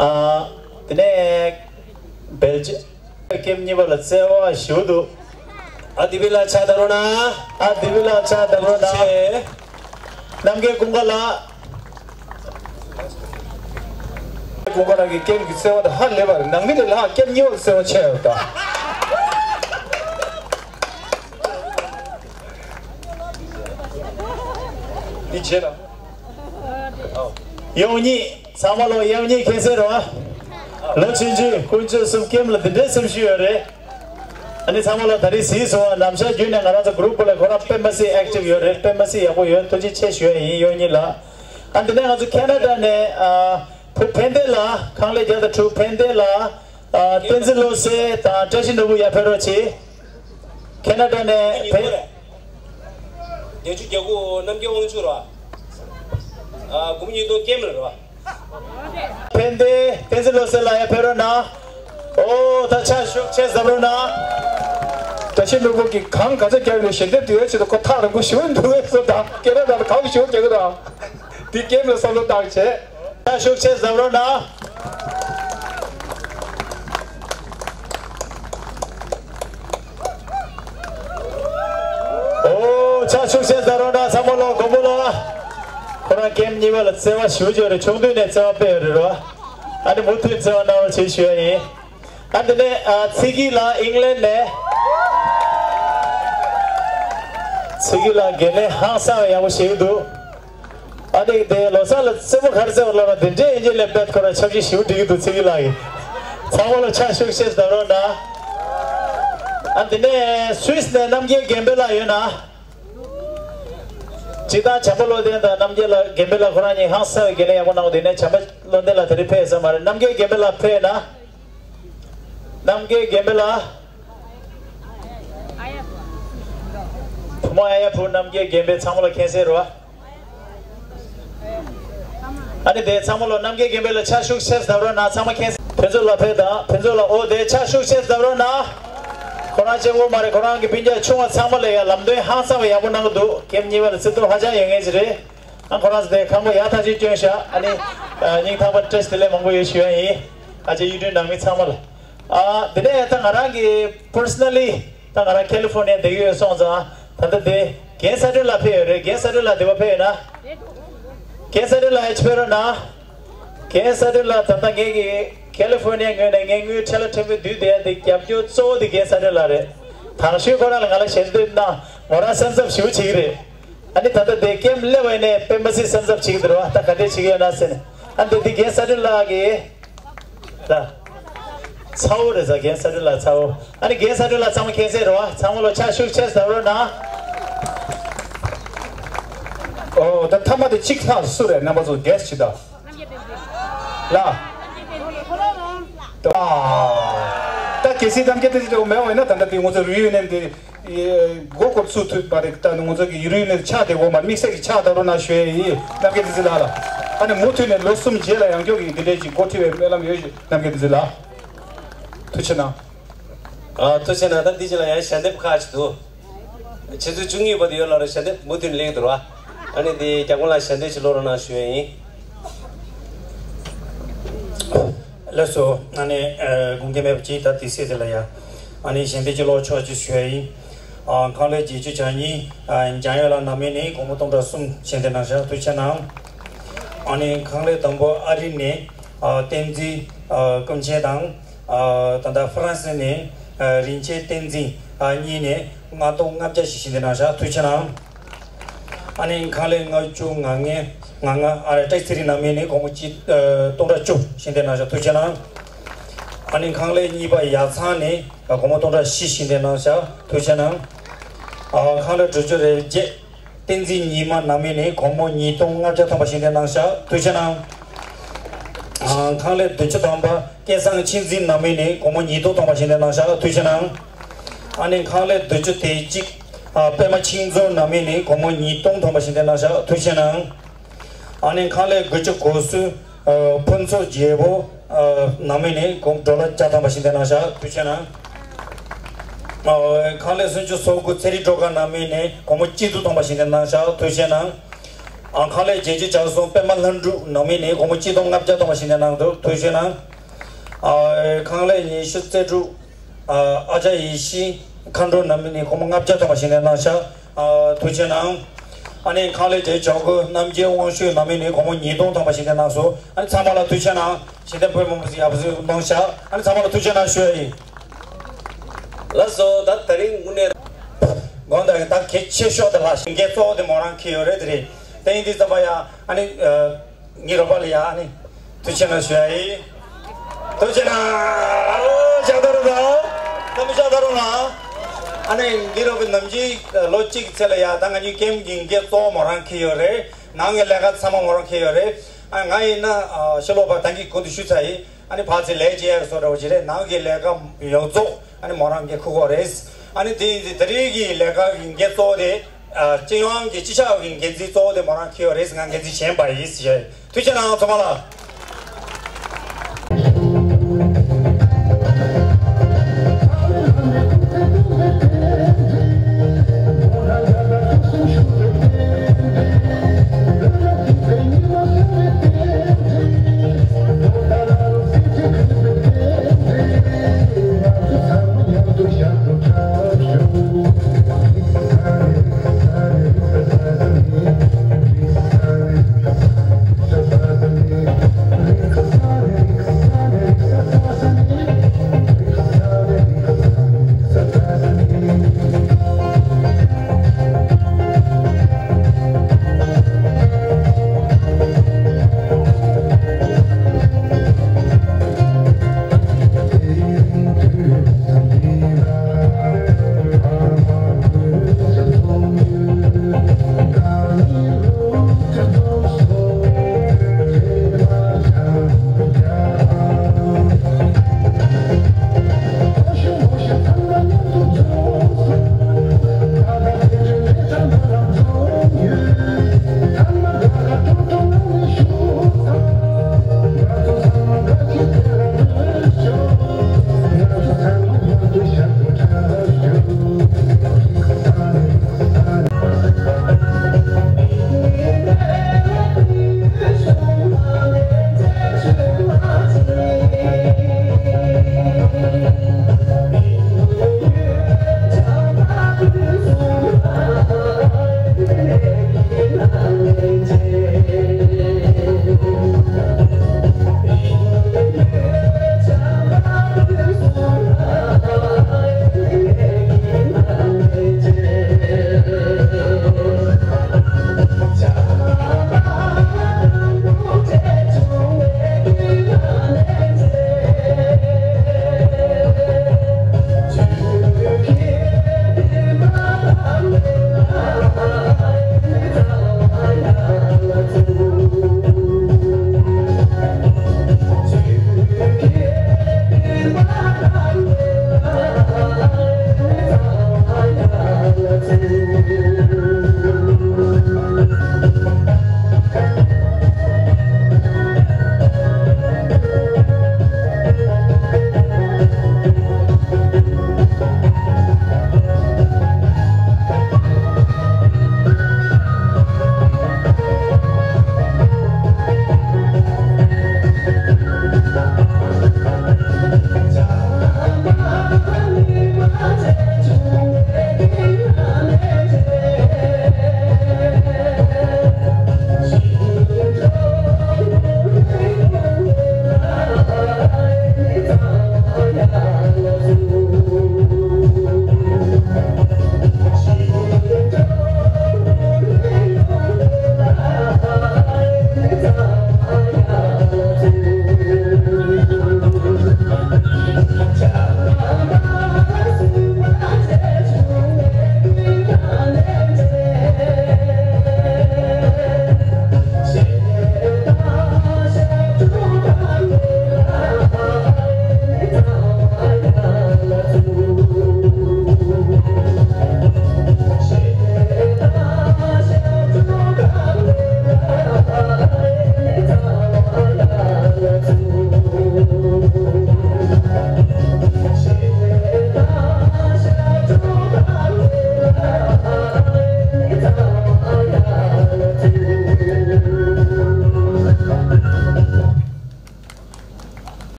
ཨ། དེ་ནས་སྦེལ་ཇི་ཀེམ་གཉིས་པ་ལ་བརྩེ་བ་ཞུ་འདུག་ཨ་དེ་བི་ལ་ཕྱག་བརྡབ་རོགས་གནང་། ཨ་དེ་བི་ལ་ཕྱག་བརྡབ་རོགས་གནང་། རྣམ་རྒྱལ་ཀུན་དགའ་ལགས། ཀུན་དགའ་ལགས་ཀྱི་ཀེམ་གྱི་བརྩེ་བ་དང་ཧ་ལས་པ་རེད། ནང་མི་ལས་ལྷག་ཀེམ་གཉིས་པ་ལ་བརྩེ་བ་ཆེ་བ་དང་། འདི་བྱས་ན། ཡོང་གཉིས། ཚང་མ་ལོ་ཡང་གཉིས་ཁྱེད་ཟེར་རོ། ལོ་ཆུང་ཆུང་དཀོན་མཆོག་གསུམ་ཀེམ་ལ་འདི་འདྲའི་སེམས་ཤུགས་ཡོད་རེད། ཨ་ནི་ཚང་མ་ལོ་ད་རེས་གཟིགས་སོང་བ། ནམ་ཞག་རྒྱུན་ནས་ང་རང་ཚོ་གུ་རུབ་ལ་ཁོ་རང་དཔེ་མ་སྲིད་ཨེག་ཊིབ་ཡོད་རེད། དཔེ་མ་སྲིད་ཡག་པོ་ཡོད། ཐུགས་རྗེ་ཆེ་ཞུ་ཡ་ཡིན་ཡང་གཉིས་ལ། ཨ་འདི་ནས་ང་ཚོ་ཁེ་ན་ཌ་ནས་ཨ་བུ་ཕན་བདེ་ལགས། ཁང་ལས་བརྒྱ་དང་དྲུག་ཕན་བདེ་ལགས། ཨ་བསྟན་འཛིན་བློ་གསལ་དང་བཀྲ་ཤིས་ནོར་བུ་ཡར་ཕེབས་རོགས་གྱིས། ཁེ་ན་ཌ་ནས་ཕེབས། བདེ་ཆུ་རྒྱ་སྐུ་རྣམ་རྒྱལ་དབང་ཕྱུག་ར། ཨ་དགུང་ཉིས་སྟོང་ཀེམ་ལ་ར། ཕན་བདེ་བསྟན་འཛིན་བློ་གསལ་ལགས་ཡར་ཕེབས་རོགས་གནང་། ཨོ་ད་ཕྱག་ཤུགས་ཆེ་གཟབ་རོགས་གནང་། བཀྲ་ཤིས་ནོར་བུ་གིས་གང་ག་ཚོད་རྒྱག་ཡོད་ཞལ་འདེབས་བསྡུ་ཡས་ཆེད་དུ་ཁོ་ཐག་རིང་པོ་ཞུ་འདུག་བས་སོ་དང་ཁེ་ན་ཌ་ལ་གང་ཞུ་རྒྱག་གི་དང་། འདི་ཀེམ་ལ་བསམ་བློ་བཏང་བྱས། ཕྱག་ཤུགས་ཆེ་གཟབ་རོགས་གནང་། ཨོ་ཕྱག་ཤུགས་ཆེ་གཟབ་རོགས་གནང་། ཚང་མ་ལོ་དགོང་མོ་ལོ། ཁོ་རང་ཀེམ་གཉིས་པ་ལ་བརྩེ་བ་ཞུ་རྒྱུ་རེད། ཆུང་དུས་ནས་བརྩེ་བ་དཔེ་ཡོད་རེད་རོ། ཨ་ནི་མུ་མཐུད་བརྩེ་བ་གནང་རོགས་བྱེད་ཞུ་ཡ་ཡིན། ཨ་འདི་ནས་ཨ་ཚེ་སྐྱིད་ལགས་ཨིང་ལན་ནས། ཚེ་སྐྱིད་ལགས་འགན་ལེན་ཧང་སང་བའི་ཡག་པོ་བྱེད་ཀྱི་འདུག་ཨ་ནི་དེ་ལོ་གསར་ལ་རྩེད་མོ་ག་རེ་རྩེ་བ་ལབ་ན་དེ་འདྲས་ཡིན་གྱི་ལས་པད་ཁོ་ར་ཆབ་ཞི་ཞིའུ་འགྲིག་གི་འདུག་ཚེ་སྐྱིད་ལགས་ཀྱིས། ཚང་མ་ལ་ཕྱག་ཤུགས་ཆེ་གཟབ་རོགས་གནང་། ཨ་འདི་ནས་སུད་སི་ནས་རྣམ་རྒྱལ་དགེ་འཕེལ་ལགས་ཡོད་ན། སྤྱིར་བཏང་བྱམས་པ་བློ་ལྡན་དང་རྣམ་རྒྱལ་ལགས་དགེ་འཕེལ་ལགས་ཁོ་རང་གཉིས་ཧང་སང་བའི་འགན་ལེན་ཡག་པོ་གནང་བ་དེ་ནས་བྱམས་པ་བློ་ལྡན་ལགས་དེ་རིང་ཕེབས་ས་མ་རེད། རྣམ་རྒྱལ་དགེ་འཕེལ་ལགས་ཕེབས་ན། རྣམ་རྒྱལ་དགེ་འཕེལ་ལགས། བུ་མོ་ཨ་ཡ་བུ་རྣམ་རྒྱལ་དགེ་འཕེལ་ཚང་མ་ལ་མཁྱེན་གསལ་རེད་བ། ཨ་ནི་དེ་ཚང་མ་ལོ་རྣམ་རྒྱལ་རྒན་པའི་ལ་ཕྱག་ཤུགས་ཆེ་བརྡབ་རོགས་གནང་། ཚང་མ་མཁྱེན། ཕུན་ཚོགས་ལ་ཕེབས་དང་། ཕུན་ཚོགས་ལ། ཨོ་དེ་ཕྱག་ཤུགས་ཆེ་བརྡབ་རོགས་གནང་། ཁོ་རང་གཅིག་པོ་མ་རེད། ཁོ་རང་གི་སྤུན་ཀྱག་ཆུང་བ་ཚང་མ་ལ་ཡ་ལམ་སྟོན་ཧང་སང་བ་ཡག་པོ་གནང་གི་འདུག་ཀེམ་གཉིས་པ་ལ་བརྩི་མཐོང་ཧ་ཅང་ཡོད་མཁན་ཞིག་རེད། ཨ་ཁོ་རང་ཚོ་དེ་ཁང་པ་ཡག་ཐག་ཆོད་བསྐྱོན་ཤག་ཨ་ནི་སྙིང་ཐག་པ་བཀྲ་ཤིས་བདེ་ལེགས་མང་པོ་ཡོད་ཞུ་ཡ་ཡིན། ཨ་ཅེ་ཡུལ་གྲུའི་ནང་མི་ཚང་མ་ལ། ཨ་དེ་ནས་ད་ང་རང་གི་personally ད་ང་རང་ཁ་ལི་ཧྥོར་ནི་ཡ་བསྡད་ཀྱི་ཡོད་སོང་ཙང་། ད་ལྟ་དེ་རྒན་ས་སྒྲོན་ལགས་ཕེབས་ཡོད་རེད། རྒན་ས་སྒྲོན་ལགས་འདི་པར་ཕེབས་ཡོད་ན། རྒན་ས་སྒྲོན་ལགས་ཡ་ཕེབས་རོགས་གནང་། རྒན་ས་སྒྲོན་ལགས་ད་ལྟ་ངེད་ཀྱི་ཁ་ལི་ཧྥོར་ནི་ཡ་ངོས་ནས་ངས་དངུལ་ཁྲལ་ལ་ཕྲན་བུ་བསྡུས་བསྡད་ཡ་དེ་རྒྱབ་སྐྱོར་གཙོ་བོ་དེ་རྒན་ས་སྒྲོན་ལགས་རེད། དང་ཤོས་ཁོ་རང་ལ་ང་ལ་ཞལ་འདེབས་གནང་། ངོ་རང་སེམས་འཚབ་ཞེ་པོ་བྱེད་ཀྱི་རེད། ཨ་ནི་ད་ལྟ་དེ་ཀེམ་སླེབས་པ་ཡིན་ནའི་དཔེ་མི་སྲིད་སེམས་འཚབ་བྱེད་ཀྱི་འདུག་ར། ད་ག་འདྲས་བྱེད་ཀྱི་ཡོད་ན་ཟེར་ནས། ཨ་ནི་དེ་དེ་རྒན་ས་སྒྲོན་ལགས་ཀྱིས། ད། ཚ་བོ་རེད་ཟེར། རྒན་ས་སྒྲོན་ལགས་ཚ་བོ། ཨ་ནི་རྒན་ས་སྒྲོན་ལགས་ཚང་མ་མཁྱེན་གསལ་རེད་བ། ཚང་མ་ལོ་ཕྱག་ཤུགས་ཆེ་བརྡབ་རོགས་གནང་། ཨོ་ད་མཐའ་མ་དེ་གཅིག་ལྷག་སུ་རེད། རྣམ་པ་ཚོ་གེ་སི་ཅིག་ད། ལ། ད་གལ་སྲིད་རྣམ་རྒྱལ་བསྟན་འཛིན་ལགས་མེད་པ་ཡིན་ན་ད་ལྟ་དེ་ང་ཚོ་reunion་དེ། ཨེ། མགོ་སྐོར་ཚུགས་ཐུབ་པ་རེད། ད་ནི་ང་ཚོ་གི་ཡུན་རིང་ནས་ཕྱག་དེ་འོག་མ་དམིགས་བསལ་གྱི་ཕྱག་བརྡབ་རོགས་གནང་ཞུ་ཡས་ཡིན། རྣམ་རྒྱལ་བསྟན་འཛིན་ལགས་ལ། ཨ་ནི་མུ་མཐུད་ནས་ལོ་གསུམ་རྗེས་ལ་ཡང་བསྐྱར་གྱི་འདི་འདྲའི་ཅིག་འགོ་ཁྲིད་པའི་སྨོན་ལམ་ཡོད་ཞུ། རྣམ་རྒྱལ་བསྟན་འཛིན་ལགས། ཐུགས་རྗེ་གནང་། ཨ། ཐུགས་རྗེ་གནང་། ད་འདི་ཅིག་ལ་ཡང་ཞལ་འདེབས་ཁག་ཅིག་འདུག་ཆུ་ཚོད་བཅུ་གཉིས་བར་དུ་ཡོད་ལ་ར་ཞལ་འདེབས་མུ་མཐུད་ནས་སླེབས་འདུག་ར། ཨ་ནི་འདི་རྒྱ་དགོན་ལ་ཞལ་འདེབས་ཅིག་ལོ་རོགས་གནང་ཞུ་ཡས་ཡིན། ལགས་སོ། ཨ་ནི་ཨ་དགོངས་འགལ་མེད་པ་ཅིག་ད་དེ་སྲིད་དེ་ལ་ཡ། ཨ་ནི་ཞལ་འདེབས་ཅིག་ལོག་ཆོག་ཅིག་ཞུ་ཡ་ཡིན། ཨ་ཁང་ལས་བརྒྱད་ཅུ་གྱ་གཉིས། ཨ་འཇམ་དབྱངས་ལགས་ནང་མི་ནས་སྒོར་མོ་སྟོང་ཕྲག་གསུམ་ཞལ་འདེབས་གནང་ཤག་ཐུགས་རྗེ་གནང་། ཨ་ནི་ཁང་ལས་དང་པོ་ཨ་རི་ནས་ཨ་བསྟན་འཛིན་ཨ་ཀུན་མཁྱེན་དང་། ཨ་ད་ལྟ་ཧྥ་རན་སི་ནས་ཨ་རིན་ཆེན་བསྟན་འཛིན་ཨ་གཉིས་ནས་ལྔ་སྟོང་ལྔ་བརྒྱ་ཞིག་ཞལ་འདེབས་གནང་ཤག་ཐུགས་རྗེ་གནང་། ཨ་ནི་ཁང་ལས་ལྔ་བཅུ་ང་ལྔ་ང་ལྔ་ཨ་རེ་ཏྲེ་ཚེ་རིང་ནང་མི་ནས་སྒོར་མོ་གཅིག་ཨ་སྟོང་ཕྲག་བཅུ་ཞལ་འདེབས་གནང་ཤག་ཐུགས་རྗེ་གནང་། ཨ་ནི་ཁང་ལས་གཉིས་པ་ཡ་ཚང་ནས་སྒོར་མོ་སྟོང་ཕྲག་བཞི་ཞལ་འདེབས་གནང་ཤག་ཐུགས་རྗེ་གནང་། ཨ་ཁང་ལས་དྲུག་ཅུ་རེ་བརྒྱད་བསྟན་འཛིན་ཉི་མ་ནང་མི་ནས་སྒོར་མོ་ཉིས་སྟོང་ལྔ་བརྒྱ་ཐམ་པ་ཞལ་འདེབས་གནང་ཤག་ཐུགས་རྗེ་གནང་། ཨ་ཁང་ལས་བདུན་ཅུ་ཐམ་པ་སྐལ་བཟང་ཆོས་འཛིན་ནང་མི་ནས་སྒོར་མོ་ཉིས་སྟོང་ཐམ་པ་ཞལ་འདེབས་གནང་ཤག་ཐུགས་རྗེ་གནང་། ཨ་ནི་ཁང་ལས་བདུན་ཅུ་དོན་གཅིག་ཨ་པད་མ་ཆོས་རྫོང་ནང་མི་ནས་སྒོར་མོ་ཉིས་སྟོང་ཐམ་པ་ཞལ་འདེབས་གནང་ཤག་ཐུགས་རྗེ་གནང་། ཨ་ནི་ཁང་ལས་དགུ་བཅུ་གོ་གསུམ་ཨ་ཕུན་ཚོགས་རྒྱལ་པོ་ཨ་ནང་མི་ནས་སྒོར་ཌོ་ལར་བརྒྱ་ཐམ་པ་ཞལ་འདེབས་གནང་ཤག་ཐུགས་རྗེ་གནང་། ཨ་ཁང་ལས་སུམ་ཅུ་སོ་དགུ་ཚེ་རིང་སྒྲོལ་དཀར་ནང་མི་ནས་སྒོར་མོ་གཅིག་སྟོང་ཐམ་པ་ཞལ་འདེབས་གནང་ཤག་ཐུགས་རྗེ་གནང་། ཨ་ཁང་ལས་བརྒྱད་ཅུ་གྱ་གསུམ་པད་མ་ལྷུན་གྲུབ་ནང་མི་ནས་སྒོར་མོ་གཅིག་སྟོང་ལྔ་བརྒྱ་ཐམ་པ་ཞལ་འདེབས་གནང་འདུག་ཐུགས་རྗེ་གནང་། ཨ་ཁང་ལས་ཉི་ཤུ་རྩ་དྲུག་ཨ་ཨ་ཅག་ཡེ་ཤེས་མཁའ་འགྲོ་ནང་མི་ནས་སྒོར་མོ་ལྔ་བརྒྱ་ཐམ་པ་ཞལ་འདེབས་གནང་ཤག་ཨ་ཐུགས་རྗེ་གནང་། ཨ་ནི་ཁང་ལས་བརྒྱད་ཅུ་གྱ་དགུ་རྣམ་རྒྱལ་དབང་ཕྱུག་ནང་མི་ནས་སྒོར་མོ་ཉིས་སྟོང་ཐམ་པ་ཞལ་འདེབས་གནང་སོང་། ཨ་ནི་ཚང་མ་ལ་ཐུགས་རྗེ་གནང་། ཞལ་འདེབས་སྤེལ་མང་པོ་ཞིག་ཡག་པོ་ཞིག་གནང་ཤག་ཨ་ནི་ཚང་མ་ལ་ཐུགས་རྗེ་གནང་ཞུ་ཡ་ཡིན། ལགས་སོ། ད་དེ་རིང་དངོས་གནས་དགོངས་དག་ད་གལ་ཆེ་ཤོས་དེ་ལ་ཞིང་ཁའི་གཙོ་བོ་དེ་མོ་རང་འཁྱེར་ཡོད་རེད། དེ་རེད། དེ་ཡིན་དུས་ཙམ་པ་ཡ་ཨ་ནི་ཨ་ངའི་རོགས་པ་ལ་ཡ་ཨ་ནི་ཐུགས་རྗེ་གནང་ཞུ་ཡ་ཡིན། ཐུགས་རྗེ་གནང་། ཨ་རོ་ཞག་ད་རུང་ད་ད་མི་ཞག་ད་རུང་ལ་ཨ་ནི་ངའི་རོགས་པའི་ནམ་རྒྱུན་ལོ་གཅིག་གི་ཚེ་ལ་ཡ་ད་ང་གཉིས་ཀེམ་གྱི་འགན་གཙོ་བོ་མོ་རང་འཁྱེར་ཡོད་རེད། ནང་གི་ལས་ཀ་ཚང་མ་མོ་རང་འཁྱེར་ཡོད་རེད། ཨ་ང་ཡིན་ན་ཨ་ཕྱི་ལོགས་པ་ད་གིན་གོང་དུ་ཞུས་ཚར་ཡིན། ཨ་ནི་ཕར་ཚུར་ལས་བྱེད་ཡག་བཟོ་འདྲ་བོ་ཅིག་རེད། ནང་གི་ལས་ཀ་ཡོངས་རྫོགས་ཨ་ནི་མོ་རང་གིས་ཁུར་གོ་རེད། ཨ་ནི་དེ་ཡིན་དུས་དེ་རིང་གི་ལས་ཀ་གི་འགན་གཙོ་བོ་དེ་ཨ་སྤྱི་ཡོངས་ཀྱི་སྤྱི་ཁྱབ་ཀྱི་འགན་འཛིན་གཙོ་བོ་དེ་མོ་རང་འཁྱེར་ཡོད་རེད། ང་འགན་འཛིན་གཞན་པ་ཡིན་ཟེར་བཤད་ཡིན། ཐུགས་རྗེ་གནང་ཚང་མ་ལ།